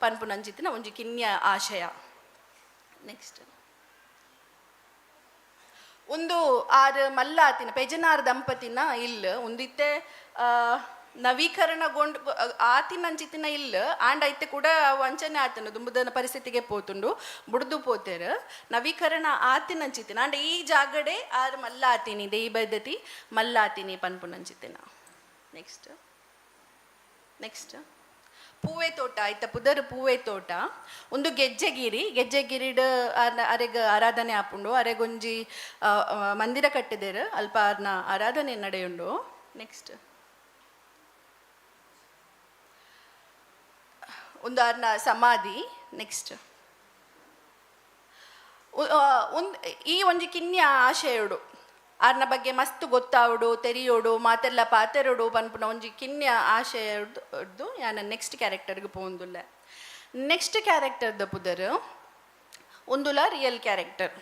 ಪನ್ಪುನಂಚಿತ್ತಿನ ಒಂಜಿ ಕಿನ್ಯ ಆಶಯ. ನೆಕ್ಸ್ಟ್ ಒಂದು ಆರು ಮಲ್ಲಾತಿನ ಪೆಜನಾರ್ ದಂಪತಿನ ಇಲ್ಲ್ ಒಂದಿತ್ತೆ ನವೀಕರಣಗೊಂಡು ಆತಿನಂಚಿತ್ತಿನ ಇಲ್ಲ್ ಆಂಡ ಇತ್ತೆ ಕೂಡ ವಂಚನೆ ಆತನ ದುಂಬುದನ ಪರಿಸ್ಥಿತಿಗೆ ಪೋತುಂಡು ಬುಡ್ದು ಪೋತೇರು. ನವೀಕರಣ ಆತಿನಂಚಿತ್ತಿನ ಆಂಡ ಈ ಜಾಗಡೆ ಆರು ಮಲ್ಲಾತಿನಿ ದೇಯಿ ಬೈದತಿ ಮಲ್ಲಾತಿನಿ ಪನ್ಪುನಂಚಿತ್ತಿನ. ನೆಕ್ಸ್ಟ್ ನೆಕ್ಸ್ಟ್ ಪೂವೆ ತೋಟ ಐತ ಪುದರ್ ಪೂವೆ ತೋಟ. ಒಂದು ಗೆಜ್ಜೆಗಿರಿ ಗೆಜ್ಜೆಗಿರಿಡ್ ಅರೆಗ್ ಆರಾಧನೆ ಆಪುಂಡು. ಅರೆಗೊಂಜಿ ಮಂದಿರ ಕಟ್ಟಿದೇರು ಅಲ್ಪ ಅರ್ನ ಆರಾಧನೆ ನಡೆಯುಂಡು. ನೆಕ್ಸ್ಟ್ ಒಂದು ಅರ್ನ ಸಮಾಧಿ. ನೆಕ್ಸ್ಟ್ ಒಂದ್ ಈ ಒಂಜಿ ಕಿನ್ಯ ಆಶಯೋಡು ಆರ್ನ ಬಗ್ಗೆ ಮಸ್ತ್ ಗೊತ್ತಾವಡು ತೆರಿಯೋಡು ಮಾತೆಲ್ಲ ಪಾತೆರೋಡು ಪನ್ಪುನ ಒಂಜಿ ಕಿನ್ಯ ಆಶಯಡ್ದು ಯಾನ ನೆಕ್ಸ್ಟ್ ಕ್ಯಾರೆಕ್ಟರ್ಗೆ ಪೋಂದುಲ್ಲೆ. ನೆಕ್ಸ್ಟ್ ಕ್ಯಾರೆಕ್ಟರ್ದ ಪುದರ್ ಒಂದುಲ ರಿಯಲ್ ಕ್ಯಾರೆಕ್ಟರ್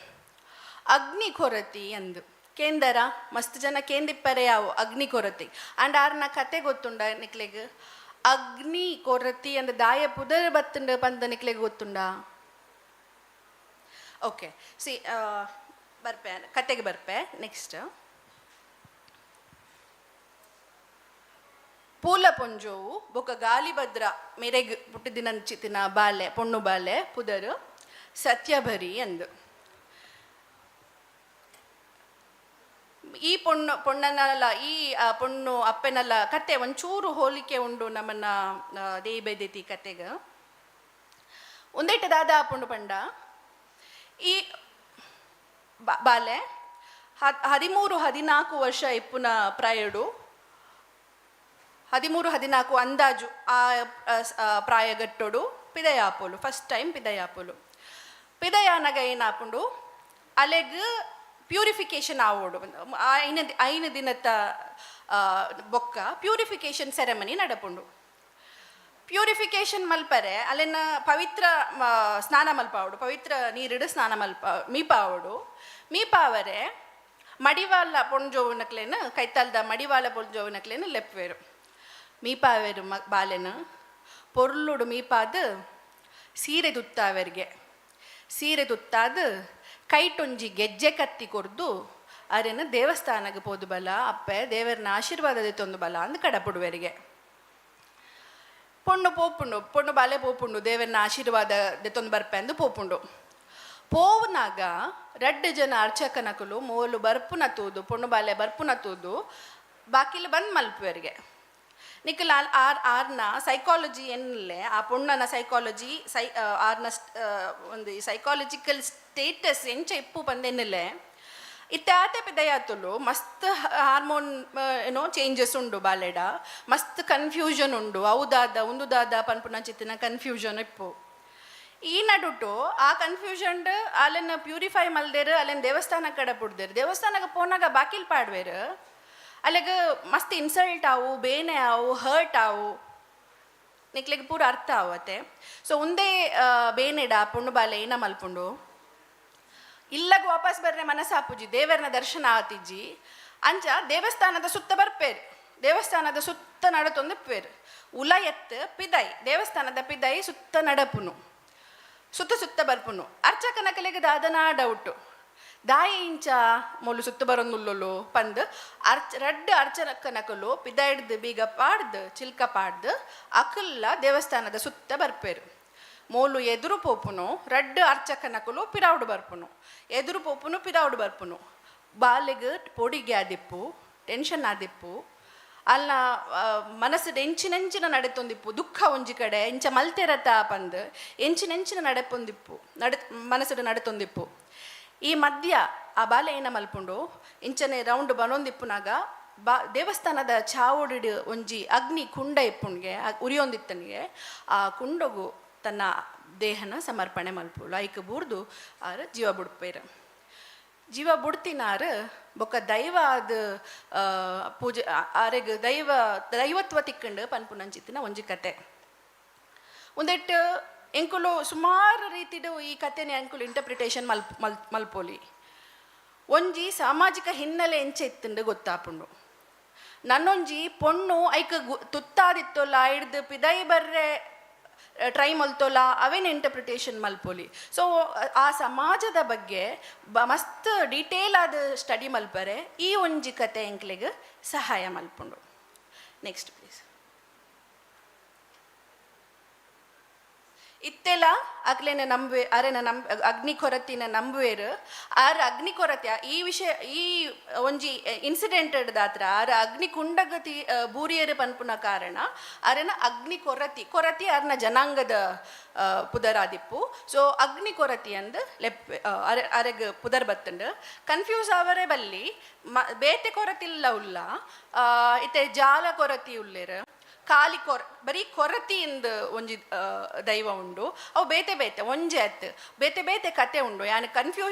ಅಗ್ನಿ ಕೊರತಿ ಅಂದು. ಕೇಂದರ ಮಸ್ತ್ ಜನ ಕೇಂದಿಪ್ಪರೆ ಯಾವು ಅಗ್ನಿ ಕೊರತಿ ಅಂಡ್ ಆರ್ನ ಕತೆ ಗೊತ್ತುಂಡ ನಿಕ್ಲೆಗ್? ಅಗ್ನಿ ಕೊರತಿ ಅಂದ್ ದಾಯ ಪುದರ್ ಬತ್ತುಂಡ ಪಂದ ನಿಕ್ಲೆಗ್ ಗೊತ್ತುಂಡ? ಓಕೆ ಸಿ ಬರ್ಪೆ ಕತೆಗೆ ಬರ್ಪೆ. ನೆಕ್ಸ್ಟ್ ಪೂಲ ಪೊಂಜೋವು ಬೊಕ ಗಾಲಿಭದ್ರ ಮೆರೆಗ್ ಪುಟ್ಟಿದಿನಂಚಿತ್ತಿನ ಬಾಲೆ ಪೊಣ್ಣು ಬಾಲೆ ಪುದರ್ ಸತ್ಯಭರಿ ಅಂದು. ಈ ಪೊಣ್ಣು ಪೊಣ್ಣನಲ್ಲ ಈ ಪೊಣ್ಣು ಅಪ್ಪೆನಲ್ಲ ಕತೆ ಒಂಚೂರು ಹೋಲಿಕೆ ಉಂಡು ನಮ್ಮನ್ನ ದೇಯಿ ಬೈದೆತಿ ಕತೆಗ. ಒಂದೇಟ ದಾದ ಪೊಣ್ಣು ಪಂಡ ಈ ಬಾಲೆ 13 14 ವರ್ಷ ಇಪ್ಪುನ ಪ್ರಾಯಡು 13 14 ಅಂದಾಜು ಆ ಪ್ರಾಯಗಟ್ಟೊಡು ಪಿದಯಾಪೋಲು. ಫಸ್ಟ್ ಟೈಮ್ ಪಿದಯಾಪೋಲು. ಪಿದಯಾನಗ ಏನಾಪುಂಡು, ಅಲೆಗ್ ಪ್ಯೂರಿಫಿಕೇಶನ್ ಆವೋಡು. 5 ದಿನದ ಬೊಕ್ಕ ಪ್ಯೂರಿಫಿಕೇಶನ್ ಸೆರೆಮನಿ ನಡಪುಂಡು. ಪ್ಯೂರಿಫಿಕೇಶನ್ ಮಲ್ಪರೆ ಅಲೆನ ಪವಿತ್ರ ಸ್ನಾನ ಮಲ್ಪಾವಡು, ಪವಿತ್ರ ನೀರಿಡು ಸ್ನಾನ ಮಲ್ಪ ಮೀಪಾವಡು. ಮೀಪಾವರೆ ಮಡಿವಾಳ ಪೊಂಜೋವುನಕ್ಲೇನು, ಕೈತಲ್ದ ಮಡಿವಾಳ ಪೊಂಜೋವುನಕ್ಲೇನು ಲೆಪ್ಪುವೆರು. ಮೀಪಾವೆರು ಬಾಲೆನ ಪೊರ್ಲುಡು ಮೀಪಾದ ಸೀರೆ ತುತ್ತಾವರಿಗೆ. ಸೀರೆ ತುತ್ತಾದ ಕೈಟೊಂಜಿ ಗೆಜ್ಜೆ ಕತ್ತಿ ಕೊರ್ದು ಅರೆನ ದೇವಸ್ಥಾನಕ್ಕೆ ಪೋದು ಬಲ ಅಪ್ಪೆ, ದೇವರನ ಆಶೀರ್ವಾದ ತೊಂದು ಬಲ ಅಂದ್ ಕಡಪುಡುವರಿಗೆ. ಪೊಣ್ಣು ಪೋಪುಂಡು, ಪೊಣ್ಣು ಬಾಲೆ ಪೋಪುಂಡು, ದೇವರನ ಆಶೀರ್ವಾದ ದೆತ್ತೊಂದು ಬರ್ಪೆ ಅಂದು ಪೋಪುಂಡು. ಪೋವನಾಗ ರಡ್ಡು ಜನ ಅರ್ಚಕನಕುಲು ಮೋಲು ಬರ್ಪುನ ತೂದು, ಪೊಣ್ಣು ಬಾಲೆ ಬರ್ಪುನ ತೂದು ಬಾಕಿಲು ಬಂದ್ ಮಲ್ಪುವರಿಗೆ. ನಿಕಲ್ ಆರ್ ಆರ್ನ ಸೈಕಾಲಜಿ ಎನ್ನಲೆ, ಆ ಪೊಣ್ಣನ ಸೈಕಾಲಜಿ ಆರ್ನ ಒಂದು ಸೈಕಾಲಜಿಕಲ್ ಸ್ಟೇಟಸ್ ಎಂಚ ಇಪ್ಪು ಪಂದ್ ಎನ್ನಲೆ. ಇತ್ತೆ ಆತೆ ಪಿದಯಾತುಲು ಮಸ್ತ್ ಹಾರ್ಮೋನ್ ಏನೋ ಚೇಂಜಸ್ ಉಂಡು ಬಾಲೆಡ, ಮಸ್ತ್ ಕನ್ಫ್ಯೂಷನ್ ಉಂಡು. ಅವು ದಾದ ಉಂದು ದಾದ ಪನ್ಪುನ ಚಿತ್ತಿನ ಕನ್ಫ್ಯೂಷನ್ ಇಪ್ಪು. ಈ ನಡುಟು ಆ ಕನ್ಫ್ಯೂಷನ್ ಅಲೆನ ಪ್ಯೂರಿಫೈ ಮಲ್ದೇರು, ಅಲೆನ್ ದೇವಸ್ಥಾನ ಕಡೆ ಪುಡ್ದೇರು. ದೇವಸ್ಥಾನಕ್ಕೆ ಪೋನಾಗ ಬಾಕಿಲ್ ಪಾಡ್ವೇರು. ಅಲೆಗ್ ಮಸ್ತ್ ಇನ್ಸಲ್ಟ್ ಆವು, ಬೇನೆ ಆವು, ಹರ್ಟ್ ಆವು. ನಿಕ್ಲೆಗ್ ಪೂರ ಅರ್ಥ ಆವತ್ತೆ. ಸೊ ಉಂದೇ ಬೇನೆಡ ಪೊಣ್ಣು ಬಾಲೆ ಏನ ಮಲ್ಪುಂಡು, ಇಲ್ಲಗ್ ವಾಪಸ್ ಬರ್ರೆ ಮನಸ್ಸಾಪುಜಿ, ದೇವರನ ದರ್ಶನ ಆತಿಜ್ಜಿ. ಅಂಚ ದೇವಸ್ಥಾನದ ಸುತ್ತ ಬರ್ಪೇರು, ದೇವಸ್ಥಾನದ ಸುತ್ತ ನಡತೊಂದು ಇಪ್ಪೇರು. ಉಲ ಎತ್ತು ಪಿದೈ, ದೇವಸ್ಥಾನದ ಪಿದೈ ಸುತ್ತ ನಡಪುನು, ಸುತ್ತ ಸುತ್ತ ಬರ್ಪುನು. ಅರ್ಚಕನ ಕಲೆಗೆ ದಾದನಾ ಡೌಟು, ದಾಯಿ ಇಂಚ ಮೊಲು ಸುತ್ತ ಬರೊಂದುಲ್ಲೊಲು ಪಂದ್. ರಡ್ಡ್ ಅರ್ಚಕನಕುಲು ಪಿದೈಡ್ದು ಬೀಗ ಪಾಡ್ದು ಚಿಲ್ಕ ಪಾಡ್ದು ಅಕುಲ್ಲ ದೇವಸ್ಥಾನದ ಸುತ್ತ ಬರ್ಪೇರು. ಮೋಲು ಎದುರು ಪೋಪುನು, ರಡ್ಡ್ ಅರ್ಚಕನಕುಲು ಪಿರಾವುಡು ಬರ್ಪುನು. ಎದುರು ಪೋಪುನು, ಪಿರಾವುಡು ಬರ್ಪುನು. ಬಾಲೆಗ್ ಪೊಡಿಗೆ ಆದಿಪ್ಪು, ಟೆನ್ಷನ್ ಆದಿಪ್ಪು. ಅಲ್ಲ ಮನಸ್ಸು ಎಂಚಿನೆಂಚಿನ ನಡೆತೊಂದಿಪ್ಪು, ದುಃಖ ಒಂಜಿ ಕಡೆ, ಇಂಚ ಮಲ್ತೆರತ ಪಂದ್ ಎಂಚಿನೆಂಚಿನ ನಡೆಪೊಂದಿಪ್ಪು, ಮನಸ್ಸು ನಡೆತೊಂದಿಪ್ಪು. ಈ ಮಧ್ಯ ಆ ಬಾಲೆ ಏನ ಮಲ್ಪುಂಡು, ಇಂಚನೆ ರೌಂಡ್ ಬನೊಂದಿಪ್ಪುನಾಗ ದೇವಸ್ಥಾನದ ಚಾವುಡಿಡು ಒಂಜಿ ಅಗ್ನಿ ಕುಂಡ ಇಪ್ಪುಣ್ಗೆ, ಉರಿಯೊಂದಿತ್ತನಿಗೆ. ಆ ಕುಂಡಗು ತನ್ನ ದೇಹನ ಸಮರ್ಪಣೆ ಮಲ್ಪುಳು. ಐಕ್ ಬೂರ್ದು ಆರು ಜೀವ ಬುಡ್ಪೇರು. ಜೀವ ಬುಡ್ತಿನಾರು ಬೊಕ್ಕ ದೈವ ಅದು ಪೂಜೆ ಆರೆಗ್ ದೈವತ್ವ ತಿಕ್ಕಂಡು ಪನ್ಪುನಂಚಿತ್ತಿನ ಒಂಜಿ ಕತೆ ಒಂದೆಟ್ಟು. ಎಂಕುಲು ಸುಮಾರು ರೀತಿಡು ಈ ಕತೆನೆ ಎಂಕುಲು ಇಂಟರ್ಪ್ರಿಟೇಷನ್ ಮಲ್ಪ್ ಮಲ್ ಮಲ್ಪೊಲಿ. ಒಂಜಿ ಸಾಮಾಜಿಕ ಹಿನ್ನೆಲೆ ಎಂಚ ಇತ್ತುಂಡು ಗೊತ್ತಾಪುಂಡು. ನನ್ನೊಂಜಿ ಪೊಣ್ಣು ಐಕ್ ತುತ್ತಾದಿತ್ತೊಲ್ಲ, ಐಡ್ದು ಪಿದೈ ಬರ್ರೆ ಟ್ರೈ ಮಲ್ತೊಲ್ಲ, ಅವೇನು ಇಂಟರ್ಪ್ರಿಟೇಷನ್ ಮಲ್ಪೊಲಿ. ಸೊ ಆ ಸಮಾಜದ ಬಗ್ಗೆ ಮಸ್ತ್ ಡೀಟೇಲ್ ಆದ ಸ್ಟಡಿ ಮಲ್ಪರೆ ಈ ಒಂಜಿ ಕತೆ ಎಂಕ್ಲೆಗ್ ಸಹಾಯ ಮಲ್ಪುಂಡು. Next please. ಇತ್ತೆಲ ಅಕ್ಲೆನ ನಂಬುವೆ, ಅರೆನ ಅಗ್ನಿ ಕೊರತಿನ ನಂಬುವೇರು. ಆರ್ ಅಗ್ನಿ ಕೊರತೆ ಈ ವಿಷಯ ಈ ಒಂಜಿ ಇನ್ಸಿಡೆಂಟ್ ದಾತ್ರ ಆರ್ ಅಗ್ನಿ ಕುಂಡಗತಿ ಬೂರಿಯರು ಪನ್ಪುನ ಕಾರಣ ಅರೆನ ಅಗ್ನಿ ಕೊರತಿ, ಕೊರತಿ ಅರ್ನ ಜನಾಂಗದ ಪುದರಾದಿಪ್ಪು. ಸೊ ಅಗ್ನಿ ಕೊರತಿ ಅಂದ್ ಲೆಪ್ ಅರೆ ಅರೆಗ್ ಪುದರ್ ಬತ್ತುಂಡು. ಕನ್ಫ್ಯೂಸ್ ಅವರೇ ಬಲ್ಲಿ, ಬೇತೆ ಕೊರತಿಲ್ಲ ಉಲ್ಲ. ಇತ್ತೆ ಜಾಲ ಕೊರತಿ ಉಲ್ಲೇರು, ಖಾಲಿ ಬರೀ ಕೊರತಿ ಇಂದ್ ಒಂಜಿ ದೈವ ಉಂಡು. ಅವು ಬೇತೆ ಬೇತೆ ಒಂಜೆ ಅತ್, ಬೇತೆ ಬೇತೆ ಕತೆ ಉಂಡು. ಯಾನ್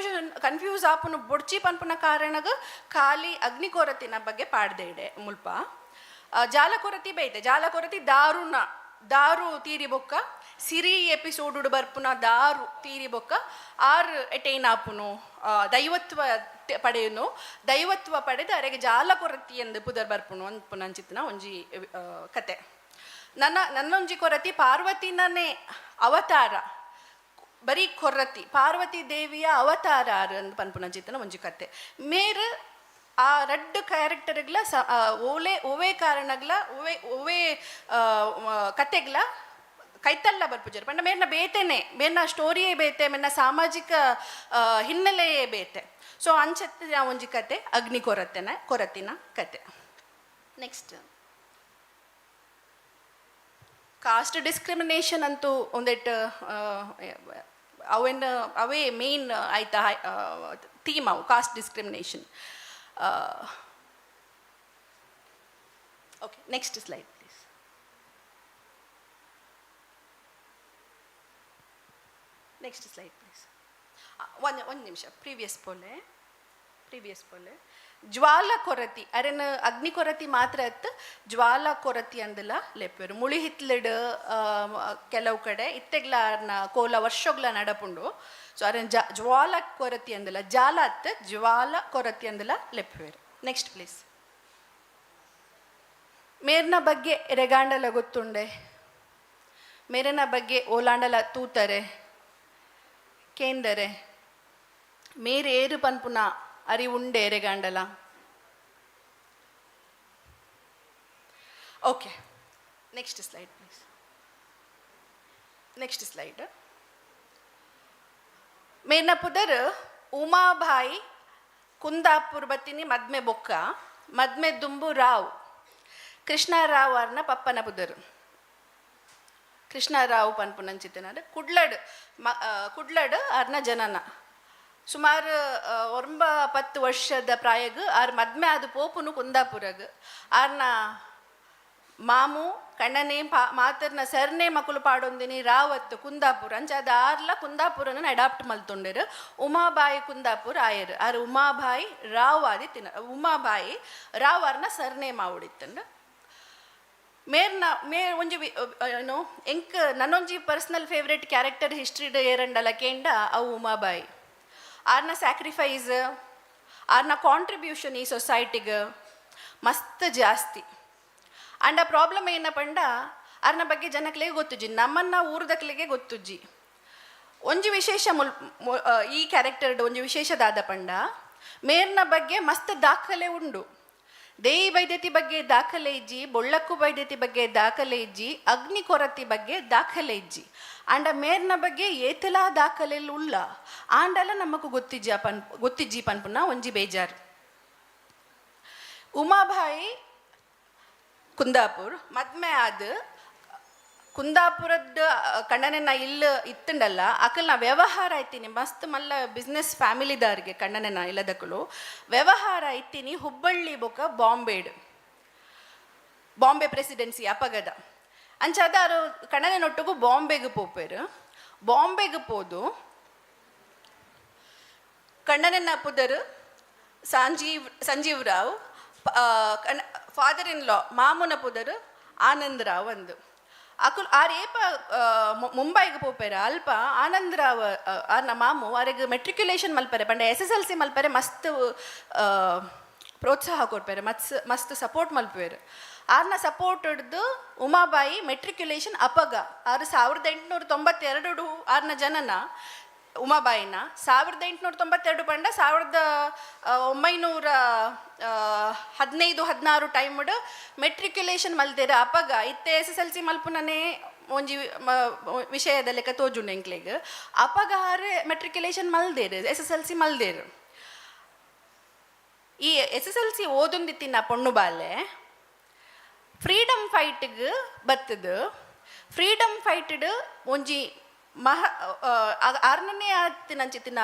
ಕನ್ಫ್ಯೂಸ್ ಆಪುನು ಬೊಡ್ಚಿ ಪನ್ಪುನ ಕಾರಣಗ್ ಖಾಲಿ ಅಗ್ನಿ ಕೊರತಿನ ಬಗ್ಗೆ ಪಾಡ್ದೆ ಇಡೆ ಮುಲ್ಪ. ಜಾಲ ಕೊರತಿ ಬೇತೆ. ಜಾಲ ಕೊರತಿ ದಾರುನ ದಾರು ತೀರಿ ಬೊಕ್ಕ ಸಿರಿ ಎಪಿಸೋಡು ಬರ್ಪುನ ದಾರು ತೀರಿ ಬೊಕ್ಕ ಆರ್ ಎಟೈನ್ ಆಪುನು, ದೈವತ್ವ ಪಡೆಯುನು. ದೈವತ್ವ ಪಡೆದು ಅರೆಗೆ ಜಾಲ ಕೊರತಿ ಎಂದು ಪುದರ್ ಬರ್ಪುನು ಅನ್ಪುನಂಚಿತ್ತಿನ ಒಂಜಿ ಕತೆ. ನನ್ನೊಂಜಿ ಕೊರತಿ ಪಾರ್ವತಿನನೇ ಅವತಾರ, ಬರೀ ಕೊರತಿ ಪಾರ್ವತಿ ದೇವಿಯ ಅವತಾರ ಅಂದ್ ಪನ್ಪುನಂಚಿತ್ತಿನ ಒಂಜಿ ಕತೆ. ಮೇರ್ ಆ ರಡ್ಡ್ ಕ್ಯಾರೆಕ್ಟರ್ಗ್ಲ ಓಲೆ ಒವೇ ಕಾರಣಗ್ಲ ಒವೆ ಒವೇ ಕತೆಗ್ಲ ಕೈತಲ್ಲ ಬರ್ಪುಜರು. ಪಂಡ ಮೇರ್ನ ಬೇತೆನೆ, ಮೇರ್ನ ಸ್ಟೋರಿಯೇ ಬೇತೆ, ಮೇರ್ನ ಸಾಮಾಜಿಕ ಹಿನ್ನೆಲೆಯೇ ಬೇತೆ. ಸೊ ಅಂಚತ್ತೆ ಒಂಜಿ ಕತೆ ಅಗ್ನಿ ಕೊರತಿನ ಕತೆ. ನೆಕ್ಸ್ಟ್. ಕಾಸ್ಟ್ ಡಿಸ್ಕ್ರಿಮಿನೇಷನ್ ಅಂತೂ ಒಂದೆಟ್ ಅವೇನು ಅವೇ ಮೇನ್ ಆಯ್ತಾ ಥೀಮ್ ಅವು, caste discrimination. Okay, next slide please. Next slide please. ಒಂದು ಒಂದು ನಿಮಿಷ, ಪ್ರೀವಿಯಸ್ ಪೋಲೆ, ಪ್ರೀವಿಯಸ್ ಪೋಲೆ. ಜ್ವಾಲ ಕೊರತಿ ಅರೆನ ಅಗ್ನಿ ಕೊರತಿ ಮಾತ್ರ ಅತ್ತು, ಜ್ವಾಲ ಕೊರತಿ ಅಂದಲ ಲೆಪ್ಪೆರು. ಮುಳಿ ಹಿತ್ಲಡ್ ಕೆಲವು ಕಡೆ ಇತ್ತೆಗ್ಲ ಅರ್ನ ಕೋಲ ವರ್ಷಗ್ಲ ನಡಪುಂಡು. ಸೊ ಅರೆನ ಜ್ವಾಲ ಕೊರತಿ ಅಂದಲ, ಜಾಲ ಅತ್ತು, ಜ್ವಾಲ ಕೊರತಿ ಅಂದಲ ಲೆಪ್ಪುವೆರು. Next please. ಮೇರ್ನ ಬಗ್ಗೆ ರೆಗಾಂಡಲ ಗೊತ್ತುಂಡೆ? ಮೇರನ ಬಗ್ಗೆ ಓಲಾಂಡಲ ತೂತರೆ ಕೇಂದರೆ? ಮೇರ್ ಏರು ಪನ್ಪುನ ಅರಿವುಂಡೆ ರೆಗಾಂಡಲ? Okay, next slide please. Next slide. ಮೇರ್ನ ಪುದರ್ ಉಮಾಬಾಯಿ ಕುಂದಾಪುರ್ ಬತ್ತಿನಿ ಮದ್ಮೆ ಬೊಕ್ಕ, ಮದ್ಮೆ ದುಂಬು ರಾವ್, ಕೃಷ್ಣರಾವ್ ಅರ್ನ ಪಪ್ಪನ ಪುದರ್. ಕೃಷ್ಣರಾವ್ ಪನ್ಪುನಂಚಿತ್ತಿನಾರ್. ಕುಡ್ಲಡ್ ಕುಡ್ಲಡ್ ಅರ್ನ ಜನನ. ಸುಮಾರು 9-10 ವರ್ಷದ ಪ್ರಾಯಗ್ ಆರ್ ಮದ್ಮೆ ಆದ್ ಪೋಪುನು ಕುಂದಾಪುರಗ್. ಆರ್ನ ಮಾಮು ಕಣ್ಣನೆ ಮಾತರ್ನ ಸರ್ನೇ ಮಕ್ಕಳು ಪಾಡೊಂದಿನಿ ರಾವತ್ ಕುಂದಾಪುರ. ಅಂಚಾದ ಆರ್ಲ ಕುಂದಾಪುರನ ಅಡಾಪ್ಟ್ ಮಲ್ತೊಂಡೆರು. ಉಮಾಬಾಯಿ ಕುಂದಾಪುರ ಆಯರು. ಆರ್ ಉಮಾಬಾಯಿ ರಾವ್ ಆದಿ ತಿನ್ನ, ಉಮಾಬಾಯಿ ರಾವ್ ಆರ್ನ ಸರ್ನೇಮ್ ಆವಡಿತ್ತಂಡು. ಮೇರ್ನ ಮೇರ್ ಒಂಜಿ ಏನು ಎಂಕ್ ನನ್ನೊಂಜಿ ಪರ್ಸನಲ್ ಫೇವ್ರೆಟ್ ಕ್ಯಾರೆಕ್ಟರ್ ಹಿಸ್ಟ್ರಿಡ್ ಏರಂಡಲ ಕೇಂಡ ಅವು ಉಮಾಬಾಯಿ. ಆರ್ನ ಸ್ಯಾಕ್ರಿಫೈಸ್, ಆರ್ನ ಕಾಂಟ್ರಿಬ್ಯೂಷನ್ ಈ ಸೊಸೈಟಿಗೆ ಮಸ್ತ್ ಜಾಸ್ತಿ. ಅಂಡ್ ಆ ಪ್ರಾಬ್ಲಮ್ ಏನಪಂಡ, ಆರ್ನ ಬಗ್ಗೆ ಜನಕ್ಲೆಗೆ ಗೊತ್ತುಜ್ಜಿ, ನಮ್ಮನ್ನ ಊರ್ದಕ್ಲೆಗೆ ಗೊತ್ತುಜ್ಜಿ. ಒಂಜಿ ವಿಶೇಷ ಮುಲ್ ಮು- ಆ, ಈ ಕ್ಯಾರೆಕ್ಟರ್ಡ್ ಒಂಜಿ ವಿಶೇಷ ದಾದ ಪಂಡ, ಮೇರ್ನ ಬಗ್ಗೆ ಮಸ್ತ್ ದಾಖಲೆ ಉಂಡು. ದೇಯಿ ಬೈದ್ಯತಿ ಬಗ್ಗೆ ದಾಖಲೆ ಇಜ್ಜಿ, ಬೊಳ್ಳಕ್ಕು ಬೈದ್ಯತಿ ಬಗ್ಗೆ ದಾಖಲೆ ಇಜ್ಜಿ, ಅಗ್ನಿ ಕೊರತಿ ಬಗ್ಗೆ ದಾಖಲೆ ಇಜ್ಜಿ. ಆಂಡ ಮೇರ್ನ ಬಗ್ಗೆ ಏತಲಾ ದಾಖಲೆ ಉಲ್ಲ. ಆಂಡಲ ನಮಕ್ ಗೊತ್ತಿಜ್ಜಿ ಪನ್ ಗೊತ್ತಿಜ್ಜಿ ಪನ್ಪುನ ಒಂಜಿ ಬೇಜಾರು. ಉಮಾಬಾಯಿ ಕುಂದಾಪುರ್ ಮದ್ಮೆ ಆದ್ ಕುಂದಾಪುರದ ಕಣ್ಣನನ್ನ ಇಲ್ಲ ಇತ್ತಂಡಲ್ಲ, ಅಕಲ್ನ ವ್ಯವಹಾರ ಐತೀನಿ. ಮಸ್ತ್ ಮಲ್ಲ ಬಿಸ್ನೆಸ್ ಫ್ಯಾಮಿಲಿದಾರ್ಗೆ ಕಣ್ಣನನ್ನ ಇಲ್ಲದಕ್ಕಲು ವ್ಯವಹಾರ ಐತೀನಿ ಹುಬ್ಬಳ್ಳಿ ಬೊಕ ಬಾಂಬೆಡ್, ಬಾಂಬೆ ಪ್ರೆಸಿಡೆನ್ಸಿ ಅಪಗದ. ಅಂಚಾದ ಆರು ಕಣ್ಣನೊಟ್ಟುಗು ಬಾಂಬೆಗೆ ಪೋಪೇರು. ಬಾಂಬೆಗೆ ಪೋದು ಕಣ್ಣನನ್ನ ಪುದರ್ ಸಂಜೀವ್, ಸಂಜೀವ್ ರಾವ್. ಫಾದರ್ ಇನ್ ಲಾ ಮಾಮುನ ಪುದರ್ ಆನಂದ್ ರಾವ್ ಅಂದು. ಅಕುಲ್ ಆರ್ ಏಪ ಮುಂಬೈಗೆ ಪೋಪೇರ, ಅಲ್ಪ ಆನಂದ್ ರಾವ್ ಆರ್ನ ಮಾಮು ಆರೆಗ್ ಮೆಟ್ರಿಕ್ಯುಲೇಷನ್ ಮಲ್ಪರೆ ಪಂಡ ಎಸ್ಎಸ್ಎಲ್ಸಿ ಮಲ್ಪರೆ ಮಸ್ತ್ ಪ್ರೋತ್ಸಾಹ ಕೊರ್ಪೇರೆ, ಮಸ್ತ್ ಮಸ್ತ್ ಸಪೋರ್ಟ್ ಮಲ್ಪುವೆರ್. ಆರ್ನ ಸಪೋರ್ಟ್ ಹಿಡ್ದು ಉಮಾಬಾಯಿ ಮೆಟ್ರಿಕ್ಯುಲೇಷನ್ ಅಪಗ ಆರು 1892 ಆರ್ನ ಜನನ ಉಮಾಬಾಯಿನ. 1892 ಪಂಡ 1915, 16 ಟೈಮ್ಡ್ ಮೆಟ್ರಿಕ್ಯುಲೇಷನ್ ಮಲ್ತೇರ ಅಪಗ. ಇತ್ತೆ ಎಸ್ಎಸ್ಎಲ್ಸಿ ಮಲ್ಪುನನೇ ಒಂಜಿ ವಿಷಯದ ಲೆಕ್ಕ ತೋಜುಂಡು ಎಂಕ್ಲೆಗ್. ಅಪಗ ಆರ್ ಮೆಟ್ರಿಕ್ಯುಲೇಷನ್ ಮಲ್ದೇರು, ಎಸ್ಎಸ್ಎಲ್ಸಿ ಮಲ್ದೇರು. ಈ ಎಸ್ಎಸ್ಎಲ್ಸಿ ಓದೊಂದಿತ್ತಿನ ಪೊಣ್ಣು ಬಾಲೆ ಫ್ರೀಡಮ್ ಫೈಟ್ಗ್ ಬತ್ತದು. ಫ್ರೀಡಮ್ ಫೈಟ್ಡ್ ಒಂಜಿ ಮಹ ಆರ್ನನೇ ಆತಿನಂಚಿತ್ತಿನ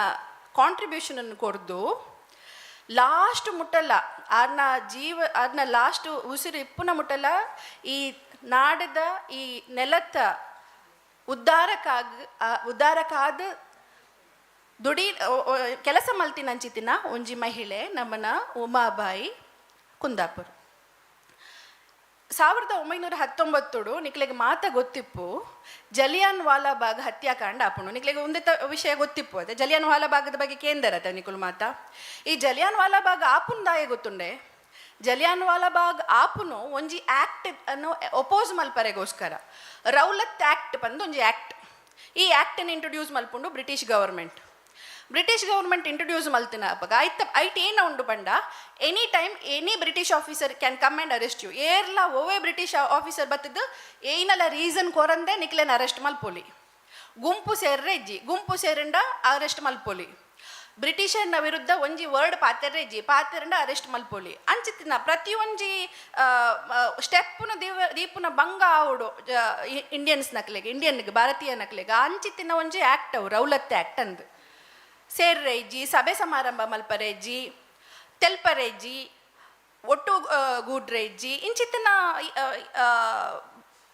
ಕಾಂಟ್ರಿಬ್ಯೂಷನ್ ಅನ್ನು ಕೊರ್ದು, ಲಾಸ್ಟ್ ಮುಟ್ಟಲ್ಲ ಆರ್ನ ಜೀವ, ಆರ್ನ ಲಾಸ್ಟ್ ಉಸಿರು ಇಪ್ಪುನ ಮುಟ್ಟಲ್ಲ ಈ ನಾಡದ, ಈ ನೆಲತ್ತ ಉದ್ಧಾರಕ್ಕಾದ ದುಡಿ ಕೆಲಸ ಮಲ್ತಿನಂಚಿತ್ತಿನ ಒಂಜಿ ಮಹಿಳೆ ನಮ್ಮನ ಉಮಾಬಾಯಿ ಕುಂದಾಪುರ್. 1919 ನಿಕ್ಲೆಗ್ ಮಾತ ಗೊತ್ತಿಪ್ಪು, ಜಲಿಯಾನ್ ವಾಲಾಬಾಗ್ ಹತ್ಯಾಕಾಂಡ ಆಪುಂಡು. ನಿಕ್ಲೆಗ್ ಒಂದೇ ವಿಷಯ ಗೊತ್ತಿಪ್ಪು ಅದೇ, ಜಲಿಯಾನ್ ವಾಲಾಬಾಗದ ಬಗ್ಗೆ ಕೇಂದರತ ನಿಕುಲು ಮಾತ? ಈ ಜಲಿಯಾನ್ ವಾಲಾಬಾಗ್ ಆಪುನ್ ದಾಯೆ ಗೊತ್ತುಂಡೆ? ಜಲಿಯಾನ್ ವಾಲಾಬಾಗ್ ಆಪುನು ಒಂಜಿ ಆಕ್ಟ್ ಅನ್ನು ಒಪೋಸ್ ಮಲ್ಪರೆಗೋಸ್ಕರ. ರೌಲತ್ ಆಕ್ಟ್ ಪಂದು ಒಂಜಿ ಆಕ್ಟ್. ಈ ಆಕ್ಟನ್ನು ಇಂಟ್ರೊಡ್ಯೂಸ್ ಮಲ್ಪುಂಡು British government. British government introduce ಮಲ್ತಿನ ಅಪಗ ಐತ ಐಟ್ ಏನ ಉಂಡು ಪಂಡ, any time any British officer can come and arrest you. ಏರ್ಲ ಒವ್ವೆ ಬ್ರಿಟಿಷ್ ಆಫೀಸರ್ ಬತ್ತದ್ದು ಏನಲ್ಲ ರೀಸನ್ ಕೊರಂದೆ ನಿಕ್ಲೆನ್ ಅರೆಸ್ಟ್ ಮಲ್ಪೊಲಿ. ಗುಂಪು ಸೇರ್ರೆ ಇಜ್ಜಿ, ಗುಂಪು ಸೇರಂಡ ಅರೆಸ್ಟ್ ಮಲ್ಪೊಲಿ. ಬ್ರಿಟಿಷರ್ನ ವಿರುದ್ಧ ಒಂಜಿ ವರ್ಡ್ ಪಾತೆರ್ರೆ ಇಜ್ಜಿ, ಪಾತೆರಂಡ ಅರೆಸ್ಟ್ ಮಲ್ಪೊಲಿ. ಅಂಚಿತ್ತಿನ ಪ್ರತಿಯೊಂಜಿ ಸ್ಟೆಪ್ನ ದೀವ ದೀಪುನ ಬಂಗ ಆವಡು ಇಂಡಿಯನ್ಸ್ ನಕ್ಲೆಗ್, ಇಂಡಿಯನ್ಗೆ, ಭಾರತೀಯ ನಕ್ಲೆಗ್. ಅಂಚಿತ್ತಿನ ಒಂಜಿ ಆಕ್ಟ್ ಅವು, ರೌಲತ್ ಆಕ್ಟ್ ಅಂದ್. ಸೇರ್ರೆ ಇಜ್ಜಿ, ಸಭೆ ಸಮಾರಂಭ ಮಲ್ಪರೆ ಇಜ್ಜಿ, ತೆಲ್ಪರೆ ಇಜ್ಜಿ, ಒಟ್ಟು ಗೂಡ್ರೆ ಇಜ್ಜಿ, ಇಂಚಿತ್ತಿನ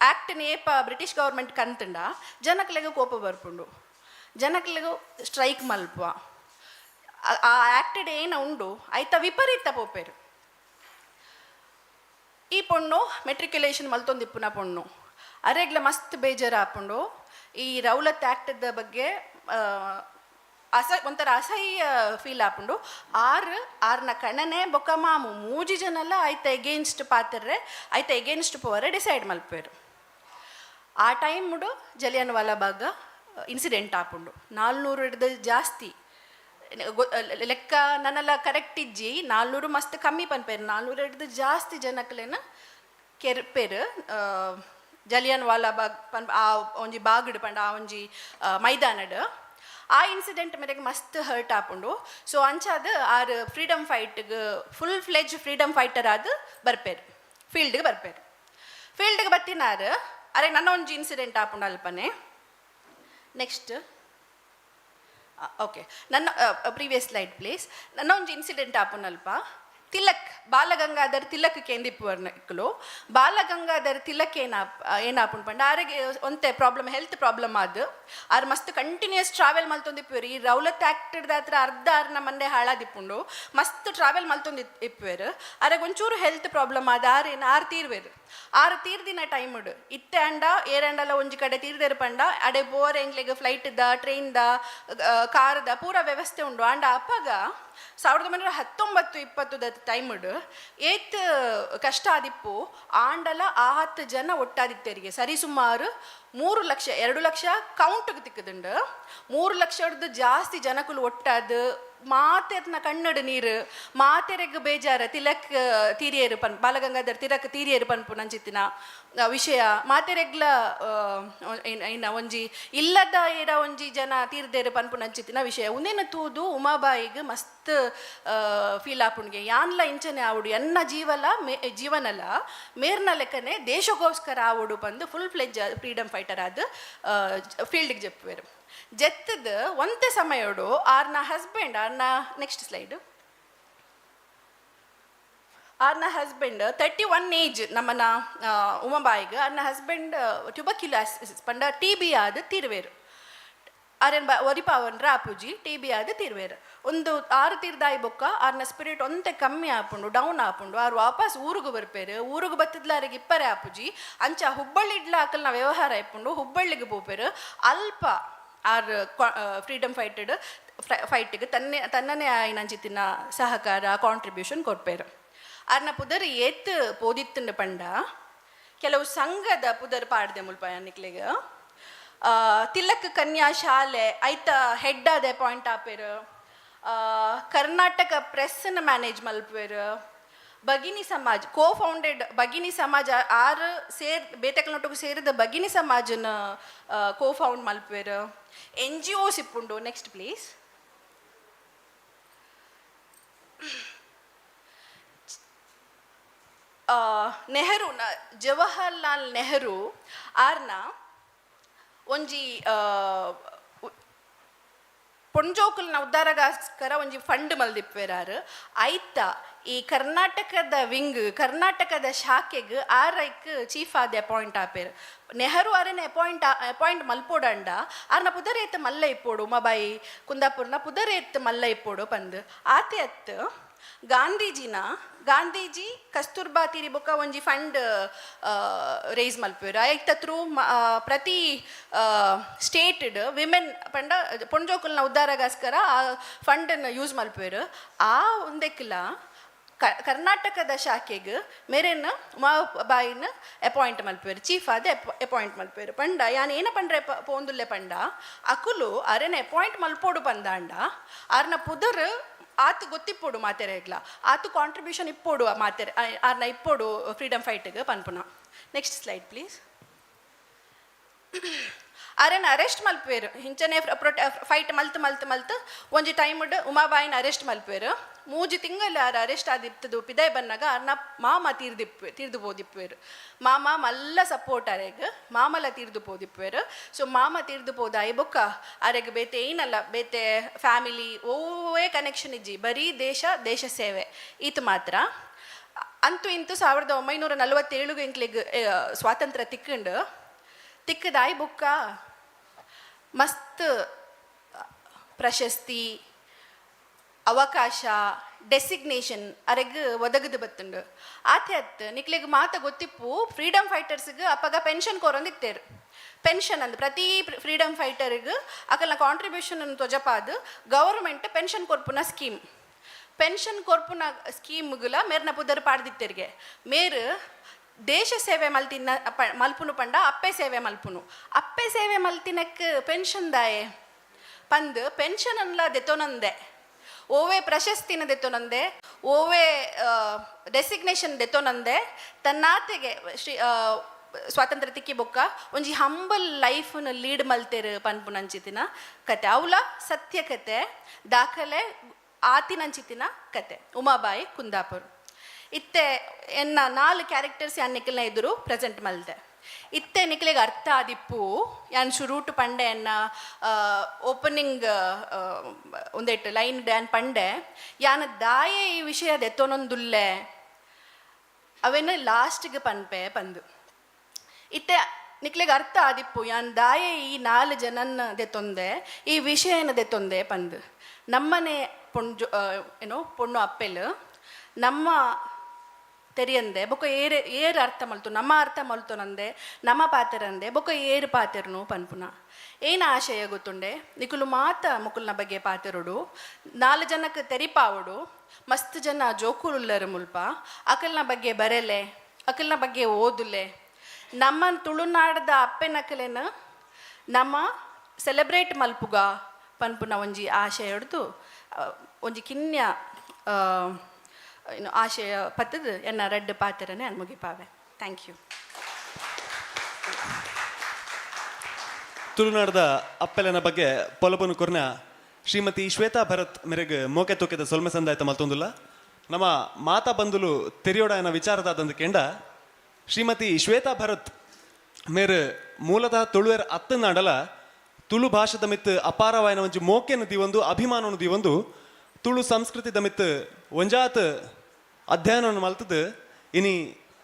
ಆಕ್ಟ್ ಏಪ ಬ್ರಿಟಿಷ್ ಗವರ್ಮೆಂಟ್ ಕಂತುಂಡ ಜನಕ್ಲೆಗ್ ಕೋಪ ಬರ್ಪುಂಡು. ಜನಕ್ಲೆಗ್ ಸ್ಟ್ರೈಕ್ ಮಲ್ಪುವ, ಆ ಆ್ಯಕ್ಟೆಡ್ ಏನ ಉಂಡು ಐತ ವಿಪರೀತ ಪೋಪೆರ್. ಈ ಪೊಣ್ಣು ಮೆಟ್ರಿಕ್ಯುಲೇಷನ್ ಮಲ್ತೊಂದಿಪ್ಪುನ ಪೊಣ್ಣು. ಅರೆಗ್ಲ ಮಸ್ತ್ ಬೇಜಾರು ಆಪುಂಡು. ಈ ರೌಲತ್ ಆ್ಯಕ್ಟ್ದ ಬಗ್ಗೆ ಒಂಥರ ಅಸಹ್ಯ ಫೀಲ್ ಆಪುಂಡು. ಆರ್, ಆರ್ನ ಕಣನೆ ಬೊಕ್ಕ ಮಾಮು ಮೂಜಿ ಜನಲ ಐತ ಎಗೇನ್ಸ್ಟ್ ಪಾತೆರ್ರೆ, ಐತ ಎಗೇನ್ಸ್ಟ್ ಪೋವರೆ ಡಿಸೈಡ್ ಮಲ್ಪೆರ್. ಆ ಟೈಮ್ಡು ಜಲಿಯನ್ ವಾಲಾಬಾಗ್ ಇನ್ಸಿಡೆಂಟ್ ಆಪುಂಡು. 400 ಹಿಡ್ದು ಜಾಸ್ತಿ ಲೆಕ್ಕ ನನಲ ಕರೆಕ್ಟ್ ಇಜ್ಜಿ, 400 ಮಸ್ತ್ ಕಮ್ಮಿ ಪನ್ಪೆರ್. 400 ಹಿಡ್ದು ಜಾಸ್ತಿ ಜನಕ್ಲೆನ ಕೆರ್ಪೆರ್ ಜಲಿಯನ್ ವಾಲಾಬಾಗ್ ಪನ್ ಆ ಒಂಜಿ ಬಾಗ್ಡ್ ಪಂಡ ಆ ಒಂಜಿ ಮೈದಾನಡ್. ಆ ಇನ್ಸಿಡೆಂಟ್ ಮೇರೆಗೆ ಮಸ್ತ್ ಹರ್ಟ್ ಆಪುಂಡು. ಸೊ ಅಂಚಾದ್ ಆರ್ ಫ್ರೀಡಮ್ ಫೈಟ್ಗ್ ಫುಲ್ ಫ್ಲೆಜ್ ಫ್ರೀಡಮ್ ಫೈಟರ್ ಆದ್ ಬರ್ಪೆರ್, ಫೀಲ್ಡ್ಗೆ ಬರ್ಪೆರ್. ಫೀಲ್ಡ್ಗೆ ಬತ್ತಿನಾರ್ ಅರೆ ನನ್ನ ಒಂಜಿ ಇನ್ಸಿಡೆಂಟ್ ಆಪುಂಡು ಅಲ್ಪನೆ. ನೆಕ್ಸ್ಟ್, ಓಕೆ, ನನ್ನ ಪ್ರೀವಿಯಸ್ ಸ್ಲೈಡ್ ಪ್ಲೀಸ್. ನನ್ನ ಒಂಜಿ ಇನ್ಸಿಡೆಂಟ್ ಆಪುನಲ್ಪ. ತಿಲಕ್, ಬಾಲಗಂಗಾಧರ್ ತಿಲಕ್ ಕೇಂದಿಪ್ಪುವರ್ನಕ್ಲು. ಬಾಲಗಂಗಾಧರ್ ತಿಲಕ್ ಏನಾಪುಂಡು ಪಂಡ, ಆರೆಗೆ ಒಂತೆ ಪ್ರಾಬ್ಲಮ್, ಹೆಲ್ತ್ ಪ್ರಾಬ್ಲಮ್ ಆದ್ ಆರ್ ಮಸ್ತ್ ಕಂಟಿನ್ಯೂಸ್ ಟ್ರಾವೆಲ್ ಮಲ್ತೊಂದಿಪ್ಪುವೆರ್. ಈ ರೌಲತ್ ಆಕ್ಟ್ ಹತ್ರ ಅರ್ಧ ಆರ್ನ ಮಂಡೆ ಹಾಳಾದಿಪ್ಪುಂಡು. ಮಸ್ತ್ ಟ್ರಾವೆಲ್ ಮಲ್ತೊಂದು ಇಪ್ಪುವೆರ್. ಆರೆಗ್ ಒಂಚೂರು ಹೆಲ್ತ್ ಪ್ರಾಬ್ಲಮ್ ಆದ್ ಆರ್ ಏನ್ ಆರ್ ತೀರ್ವೆರ್. ಆರ್ ತೀರ್ದಿನ ಟೈಮ್ಡ್ ಇತ್ತೆ ಅಂಡ ಏರಂಡಲ ಒಂಜಿ ಕಡೆ ತೀರ್ದೆರ್ ಪಂಡ ಅಡೆ ಬೋರ್ ಎಂಗ್ಲೆಗ್ flight the, train the, car the ಪೂರ ವ್ಯವಸ್ಥೆ ಉಂಡು. ಆಂಡ ಅಪಗ 1919 20ದ ಟೈಮ್ಡ್ ಏತ್ ಕಷ್ಟ ಆದಿಪ್ಪು. ಆಂಡಲ ಆಹತ್ತು ಜನ ಒಟ್ಟಾದಿತ್ತೆರಿಗೆ ಸರಿ ಸುಮಾರು 3 ಲಕ್ಷ, 2 ಲಕ್ಷ ಕೌಂಟ್ಗೆ ತಿಕ್ಕದುಂಡು. 3 ಲಕ್ಷಡ್ದು ಜಾಸ್ತಿ ಜನಕುಲು ಒಟ್ಟಾದ್ ಮಾತೆರ್ನ ಕಣ್ಣಡು ನೀರು, ಮಾತೆರೆಗ್ ಬೇಜಾರ. ತಿಲಕ್ ತೀರಿಯರು ಪನ್, ಬಾಲಗಂಗಾಧರ್ ತಿಲಕ್ ತೀರಿಯರು ಪನ್ಪು ನಂಚಿತ್ತಿನ ವಿಷಯ ಮಾತೆರೆಗ್ಲ ಏನ ಒಂಜಿ ಇಲ್ಲದ ಏರ ಒಂಜಿ ಜನ ತೀರ್ದೇರು ಪನ್ಪು ನಂಚಿತ್ತಿನ ವಿಷಯ. ಉಂದೇನ ತೂದು ಉಮಾಬಾಯಿಗ್ ಮಸ್ತ್ ಫೀಲ್ ಆಪುಂಡ್ಗೆ. ಯಾನ್ಲ ಇಂಚನೆ ಆವಡು, ಎನ್ನ ಜೀವಲ ಮೇ ಜೀವನಲ ಮೇರ್ನ ಲೆಕ್ಕನೆ ದೇಶಗೋಸ್ಕರ ಆವಡು ಬಂದು ಫುಲ್ ಫ್ಲೆಜ್ ಫ್ರೀಡಮ್ ಫೈಟರ್ ಆದ್ ಫೀಲ್ಡ್ಗೆ ಜೆಪ್ಪುವೆರು. ಜೆತ್ತದ ಒಂತೆ ಸಮಯಡು ಆರ್ನ ಹಸ್ಬೆಂಡ್, ಆರ್ನ, ನೆಕ್ಸ್ಟ್ ಸ್ಲೈಡ್, ಆರ್ನ ಹಸ್ಬೆಂಡ್ 31 ಏಜ್ ನಮ್ಮನ ಉಮಾಬಾಯಿಗೆ ಆರ್ನ ಹಸ್ಬೆಂಡ್ ಟ್ಯೂಬರ್ಕ್ಯುಲಾಸಿಸ್ ಪಂಡ ಟಿಬಿ ಆದ್ ತೀರ್ವೇರು. ಆರೆನ್ ಬ ಒರಿಪಾವನ್ರ ಆಪುಜಿ, ಟಿಬಿ ಆದ್ ತೀರ್ವೇರು. ಒಂದು ಆರು ತೀರ್ದಾಯಿ ಬೊಕ್ಕ ಆರ್ನ ಸ್ಪಿರಿಟ್ ಒಂತೆ ಕಮ್ಮಿ ಆಪುಂಡು, ಡೌನ್ ಆಪುಂಡು. ಆರು ವಾಪಸ್ ಊರುಗು ಬರ್ಪೇರು. ಊರುಗು ಬತ್ತಿದ್ಲ ಆರಿಗೆ ಇಪ್ಪರೆ ಆಪುಜಿ. ಅಂಚ ಹುಬ್ಬಳ್ಳಿ ಇಡ್ಲ ಅಕಲ್ನ ವ್ಯವಹಾರ ಇಪ್ಪುಂಡು. ಹುಬ್ಬಳ್ಳಿಗೆ ಪೋಪೇರು. ಅಲ್ಪ ಆರ್ ಫ್ರೀಡಮ್ ಫೈಟೆಡ್ ಫೈಟಿಗೆ ತನ್ನನೇ ಆಯಿನಂಚಿತ್ತಿನ ಸಹಕಾರ, ಕಾಂಟ್ರಿಬ್ಯೂಷನ್ ಕೊರ್ಪೇರು. ಆರ್ನ ಪುದರ್ ಏತ್ ಪೋದಿತ್ತುಂಡು ಪಂಡ, ಕೆಲವು ಸಂಘದ ಪುದರ್ ಪಾಡ್ದೆ ಮುಲ್ಪ ನಿಕ್ಲೆಗ್. ತಿಲಕ್ ಕನ್ಯಾ ಶಾಲೆ ಐತ ಹೆಡ್ ಆದ ಅಪಾಯಿಂಟ್ ಆಪೇರು. ಕರ್ನಾಟಕ ಪ್ರೆಸ್ನ ಮ್ಯಾನೇಜ್ ಮಲ್ಪೇರು. ಭಗಿನಿ ಸಮಾಜ್ ಕೋ ಫೌಂಡೆಡ್ ಭಗಿನಿ ಸಮಾಜ, ಆರು ಸೇರ್ ಬೇತೆಕ್ಲನೊಟ್ಟುಗು ಸೇರಿದ ಭಗಿನಿ ಸಮಾಜನ ಕೋ ಫೌಂಡ್ ಮಲ್ಪೇರು. ಎನ್ಜಿಒಸ್ ಇಪ್ಪುಂಡು. Next please. Nehru, Jawaharlal Nehru ಆರ್ನ ಒಂಜಿ ಪೊಂಜೋಕುಲ್ನ ಉದ್ಧಾರಗೋಸ್ಕರ ಒಂಜಿ ಫಂಡ್ ಮಲ್ದಿಪ್ಪೇರಾರು. ಐತ ಈ ಕರ್ನಾಟಕದ ವಿಂಗ್, ಕರ್ನಾಟಕದ ಶಾಖೆಗ್ ಆರ್ ಐಕ್ ಚೀಫ್ ಆದ ಅಪಾಯಿಂಟ್ ಆಪೇರ್. ನೆಹರು ಆರೆನ ಅಪಾಯಿಂಟ್ ಅಪಾಯಿಂಟ್ ಮಲ್ಪೋಡಂಡ ಆರ್ನ ಪುದರ್ ಮಲ್ಲ ಇಪ್ಪೋಡು, ಉಮಾಬಾಯಿ ಕುಂದಾಪುರ್ನ ಪುದರ್ ಮಲ್ಲ ಇಪ್ಪೋಡು ಪಂದ್. ಆತೆ ಅತ್, ಗಾಂಧೀಜಿನ, ಗಾಂಧೀಜಿ ಕಸ್ತೂರ್ಬಾ ತೀರಿ ಬೊಕ್ಕ ಒಂಜಿ ಫಂಡ್ ರೇಸ್ ಮಲ್ಪುವೆರ್. ಐತ ಥ್ರೂ ಪ್ರತಿ ಸ್ಟೇಟ್ಡ್ ವಿಮೆನ್ ಪಂಡ ಪೊಂಜೋಕುಲ್ನ ಉದ್ಧಾರಗೋಸ್ಕರ ಆ ಫಂಡನ್ನು ಯೂಸ್ ಮಲ್ಪುವೆರ್. ಆ ಒಂದೆಕ್ಲ ಕರ್ನಾಟಕದ ಶಾಖೆಗ್ ಮೇರೆನ್ ಉಮಾಬಾಯಿನ ಅಪಾಯಿಂಟ್ ಮಲ್ಪುವೆರ್, ಚೀಫ್ ಆದ ಅಪಾಯಿಂಟ್ ಮಲ್ಪುವೆರ್. ಪಂಡ ಯಾನ್ ಏನ ಪಂಡ್ರೆ ಪೋಂದುಲ್ಲೆ ಪಂಡ, ಅಕುಲು ಅರೆನ ಅಪಾಯಿಂಟ್ ಮಲ್ಪೋಡು ಪಂದಾಂಡ ಆರ್ನ ಪುದರ್ ಆತು ಗೊತ್ತಿಪ್ಪೋಡು ಮಾತೆರೆಗ್ಲ, ಆತು ಕಾಂಟ್ರಿಬ್ಯೂಷನ್ ಇಪ್ಪೋಡು ಮಾತೆರೆ ಆರ್ನ ಇಪ್ಪೋಡು ಫ್ರೀಡಮ್ ಫೈಟ್ಗೆ ಪನ್ಪುನ. Next slide please. ಅರೆನ ಅರೆಸ್ಟ್ ಮಲ್ಪುವೆರ್. ಇಂಚನೆ ಫೈಟ್ ಮಲ್ತ್ ಮಲ್ತ್ ಮಲ್ತ್ ಒಂಜಿ ಟೈಮ್ಡ್ ಉಮಾಬಾಯಿನ ಅರೆಸ್ಟ್ ಮಲ್ಪುವೆರ್. 3 ತಿಂಗಳು ಆರ್ ಅರೆಸ್ಟ್ ಆದಿತ್ತದು. ಪಿದಾಯ್ ಬನ್ನಗ ಆರ್ನ ಮಾಮ ತೀರ್ದು ಪೋದಿಪ್ಪುವೆರ್. ಮಾಮ ಮಲ್ಲ ಸಪೋರ್ಟ್ ಅರೆಗ್, ಮಾಮಲ ತೀರ್ದು ಪೋದಿಪ್ಪುವೆರ್. ಸೊ ಮಾಮ ತೀರ್ದು ಪೋದಾಯಿ ಬೊಕ್ಕ ಅರೆಗ್ ಬೇತೆ ಏನಲ್ಲ, ಬೇತೆ ಫ್ಯಾಮಿಲಿ ಓವೇ ಕನೆಕ್ಷನ್ ಇಜ್ಜಿ. ಬರೀ ದೇಶ, ದೇಶ ಸೇವೆ ಈತ ಮಾತ್ರ. ಅಂತೂ ಇಂತೂ 1947 ಎಂಕ್ಲೆಗ್ ಸ್ವಾತಂತ್ರ್ಯ ತಿಕ್ಕಂಡು. ತಿಕ್ಕದಾಯಿ ಬೊಕ್ಕ ಮಸ್ತ್ ಪ್ರಶಸ್ತಿ, ಅವಕಾಶ, ಡೆಸಿಗ್ನೇಷನ್ ಅರೆಗ್ ಒದಗದು ಬತ್ತುಂಡು. ಆತೆ ಅತ್, ನಿಕ್ಲೆಗ್ ಮಾತ ಗೊತ್ತಿಪ್ಪು, ಫ್ರೀಡಮ್ ಫೈಟರ್ಸ್ಗ್ ಅಪಗ ಪೆನ್ಷನ್ ಕೊರೊಂದಿತ್ತೇರು. ಪೆನ್ಷನ್ ಅಂದ್ ಪ್ರತಿ ಫ್ರೀಡಮ್ ಫೈಟರ್ಗ್ ಅಕಲ್ನ ಕಾಂಟ್ರಿಬ್ಯೂಷನ್ ತೊಜಪಾದ್ ಗವರ್ಮೆಂಟ್ ಪೆನ್ಷನ್ ಕೊರ್ಪುನ ಸ್ಕೀಮ್. ಪೆನ್ಷನ್ ಕೊರ್ಪುನ ಸ್ಕೀಮ್ಗುಲ ಮೇರ್ನ ಪುದರ್ ಪಾಡ್ದಿತ್ತೆರ್ಗೆ. ಮೇರ್ ದೇಶ ಸೇವೆ ಮಲ್ತಿನ ಮಲ್ಪುನು ಪಂಡ ಅಪ್ಪೆ ಸೇವೆ ಮಲ್ಪುನು. ಅಪ್ಪೆ ಸೇವೆ ಮಲ್ತಿನಕ್ ಪೆನ್ಷನ್ ದಾಯೆ ಪಂದ್ ಪೆನ್ಷನ್ ಅನ್ಲ ದೆತೊನಂದೆ, ಓವೇ ಪ್ರಶಸ್ತಿನ ದೆತೊನಂದೆ, ಓವೇ ಡೆಸಿಗ್ನೇಷನ್ ದೆತೊನಂದೆ, ತನ್ನಾತೆಗೆ ಶ್ರೀ ಸ್ವಾತಂತ್ರ್ಯ ತಿಕ್ಕಿ ಬೊಕ್ಕ ಒಂಜಿ ಹಂಬಲ್ ಲೈಫ್ನ ಲೀಡ್ ಮಲ್ತೆರ್ ಪನ್ಪುನಂಚಿತಿನ ಕತೆ. ಅವಲ ಸತ್ಯ ಕತೆ, ದಾಖಲೆ ಆತಿನಂಚಿತಿನ ಕತೆ ಉಮಾಬಾಯಿ ಕುಂದಾಪುರ್. ಇತ್ತೆ ಎನ್ನ ನಾಲ್ ಕ್ಯಾರೆಕ್ಟರ್ಸ್ ಯಾನ್ ನಿಕಲ್ನ ಎದುರು ಪ್ರೆಸೆಂಟ್ ಮಲ್ತೆ. ಇತ್ತೆ ನಿಕ್ಲೆಗ್ ಅರ್ಥ ಆದಿಪ್ಪು, ಯಾನ್ ಶುರೂಟು ಪಂಡೆ, ಎನ್ನ ಓಪನಿಂಗ್ ಒಂದೆಟ್ ಲೈನ್ ಡ್ಯಾನ್ ಪಂಡೆ, ಯಾನ್ ದಾಯೆ ಈ ವಿಷಯ ದೆತ್ತೊನೊಂದುಲ್ಲೆ, ಅವೆನ್ ಲಾಸ್ಟ್ಗೆ ಪನ್ಪೆ ಪಂದು. ಇತ್ತೆ ನಿಕ್ಲೆಗ್ ಅರ್ಥ ಆದಿಪ್ಪು, ಯಾನ್ ದಾಯೆ ಈ ನಾಲ್ ಜನನ್ನ ದೆತ್ತೊಂದೆ, ಈ ವಿಷಯನ ದೆತ್ತೊಂದೆ ಪಂದು. ನಮ್ಮನೆ ಪೊಂಜು, ಏನೋ ಪೊಣ್ಣು ಅಪ್ಪೆಲ್ ನಮ್ಮ ತೆರಿಯಂದೆ ಬೊಕ್ಕ ಏರ್ ಏರ್ ಅರ್ಥ ಮಲ್ತು, ನಮ್ಮ ಅರ್ಥ ಮಲ್ತೊನಂದೆ ನಮ್ಮ ಪಾತೆರಂದೆ ಬೊಕ್ಕ ಏರ್ ಪಾತೆರ್ನು ಪನ್ಪುನ ಏನ ಆಶಯ ಗೊತ್ತುಂಡೆ. ನಿಕುಲು ಮಾತ ಮುಕುಲ್ನ ಬಗ್ಗೆ ಪಾತೆರೊಡು, ನಾಲ್ ಜನಕ್ಕೆ ತೆರಿಪಾವೊಡು. ಮಸ್ತ್ ಜನ ಜೋಕುಲುಲ್ಲರು ಮುಲ್ಪ. ಅಕಲ್ನ ಬಗ್ಗೆ ಬರೆಲೆ, ಅಕಲ್ನ ಬಗ್ಗೆ ಓದುಲೆ. ನಮ್ಮ ತುಳುನಾಡದ ಅಪ್ಪೆನಕಲೆನ ನಮ್ಮ ಸೆಲೆಬ್ರೇಟ್ ಮಲ್ಪುಗ ಪನ್ಪುನ ಒಂಜಿ ಆಶಯ ಹಿಡ್ದು, ಒಂಜಿ ಕಿನ್ಯ ಏನು ಆಶಯ ಪತ್ತದು ಎನ್ನ ರಡ್ಡ್ ಪಾತೆರನೆ ಮುಗಿಪಾವೆ. Thank you. ತುಳುನಾಡದ ಅಪ್ಪೆಲೆನ ಬಗ್ಗೆ ಪೊಲಬುನು ಕೊರ್ನ ಶ್ರೀಮತಿ ಶ್ವೇತಾ ಭರತ್ ಮೆರೆಗ್ ಮೋಕೆ ತೂಕೆದ ಸೊಲ್ಮೆ ಸಂದಾಯ್ತ ಮಲ್ತೊಂದುಲ್ಲ. ನಮ್ಮ ಮಾತಾ ಬಂಧುಲು ತೆರಿಯೋಡಾಯನ ವಿಚಾರದಾದಂದು ಕೇಂಡ, ಶ್ರೀಮತಿ ಶ್ವೇತಾ ಭರತ್ ಮೇರು ಮೂಲತಃ ತುಳುವೆರ್ ಅತ್ತನಾಡಲ ತುಳು ಭಾಷೆದ ಮಿತ್ತು ಅಪಾರವಾಯಿನ ಒಂಜಿ ಮೋಕೆನು ದೀವೊಂದು, ಅಭಿಮಾನವನ್ನು ದೀವೊಂದು, ತುಳು ಸಂಸ್ಕೃತಿದ ಮಿತ್ತು ಒಂಜಾತ್ ಅಧ್ಯಯನವನ್ನು ಮಲ್ತದು ಇನಿ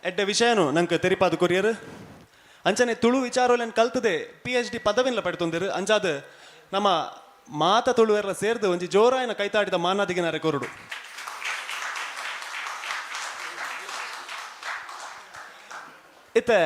ಎಡ್ಡೆ ವಿಷಯನು ನಂಗೆ ತೆರಿಪಾದ ಕೊರಿಯರ್. ಅಂಚನೆ ತುಳು ವಿಚಾರೊಲೆನ್ ಕಲ್ತದೆ ಪಿಎಚ್ಡಿ ಪದವಿನ್ಲ ಪಡೆತೊಂದಿರು. ಅಂಚಾದ ನಮ್ಮ ಮಾತ ತುಳುವೆರ್ಲ ಸೇರ್ದು ಒಂಜಿ ಜೋರಾಯನ ಕೈತಾಡಿದ ಮಾನಾದಿಗಿನಾರೆ ಕೊರಡು. ಇತ್ತೆ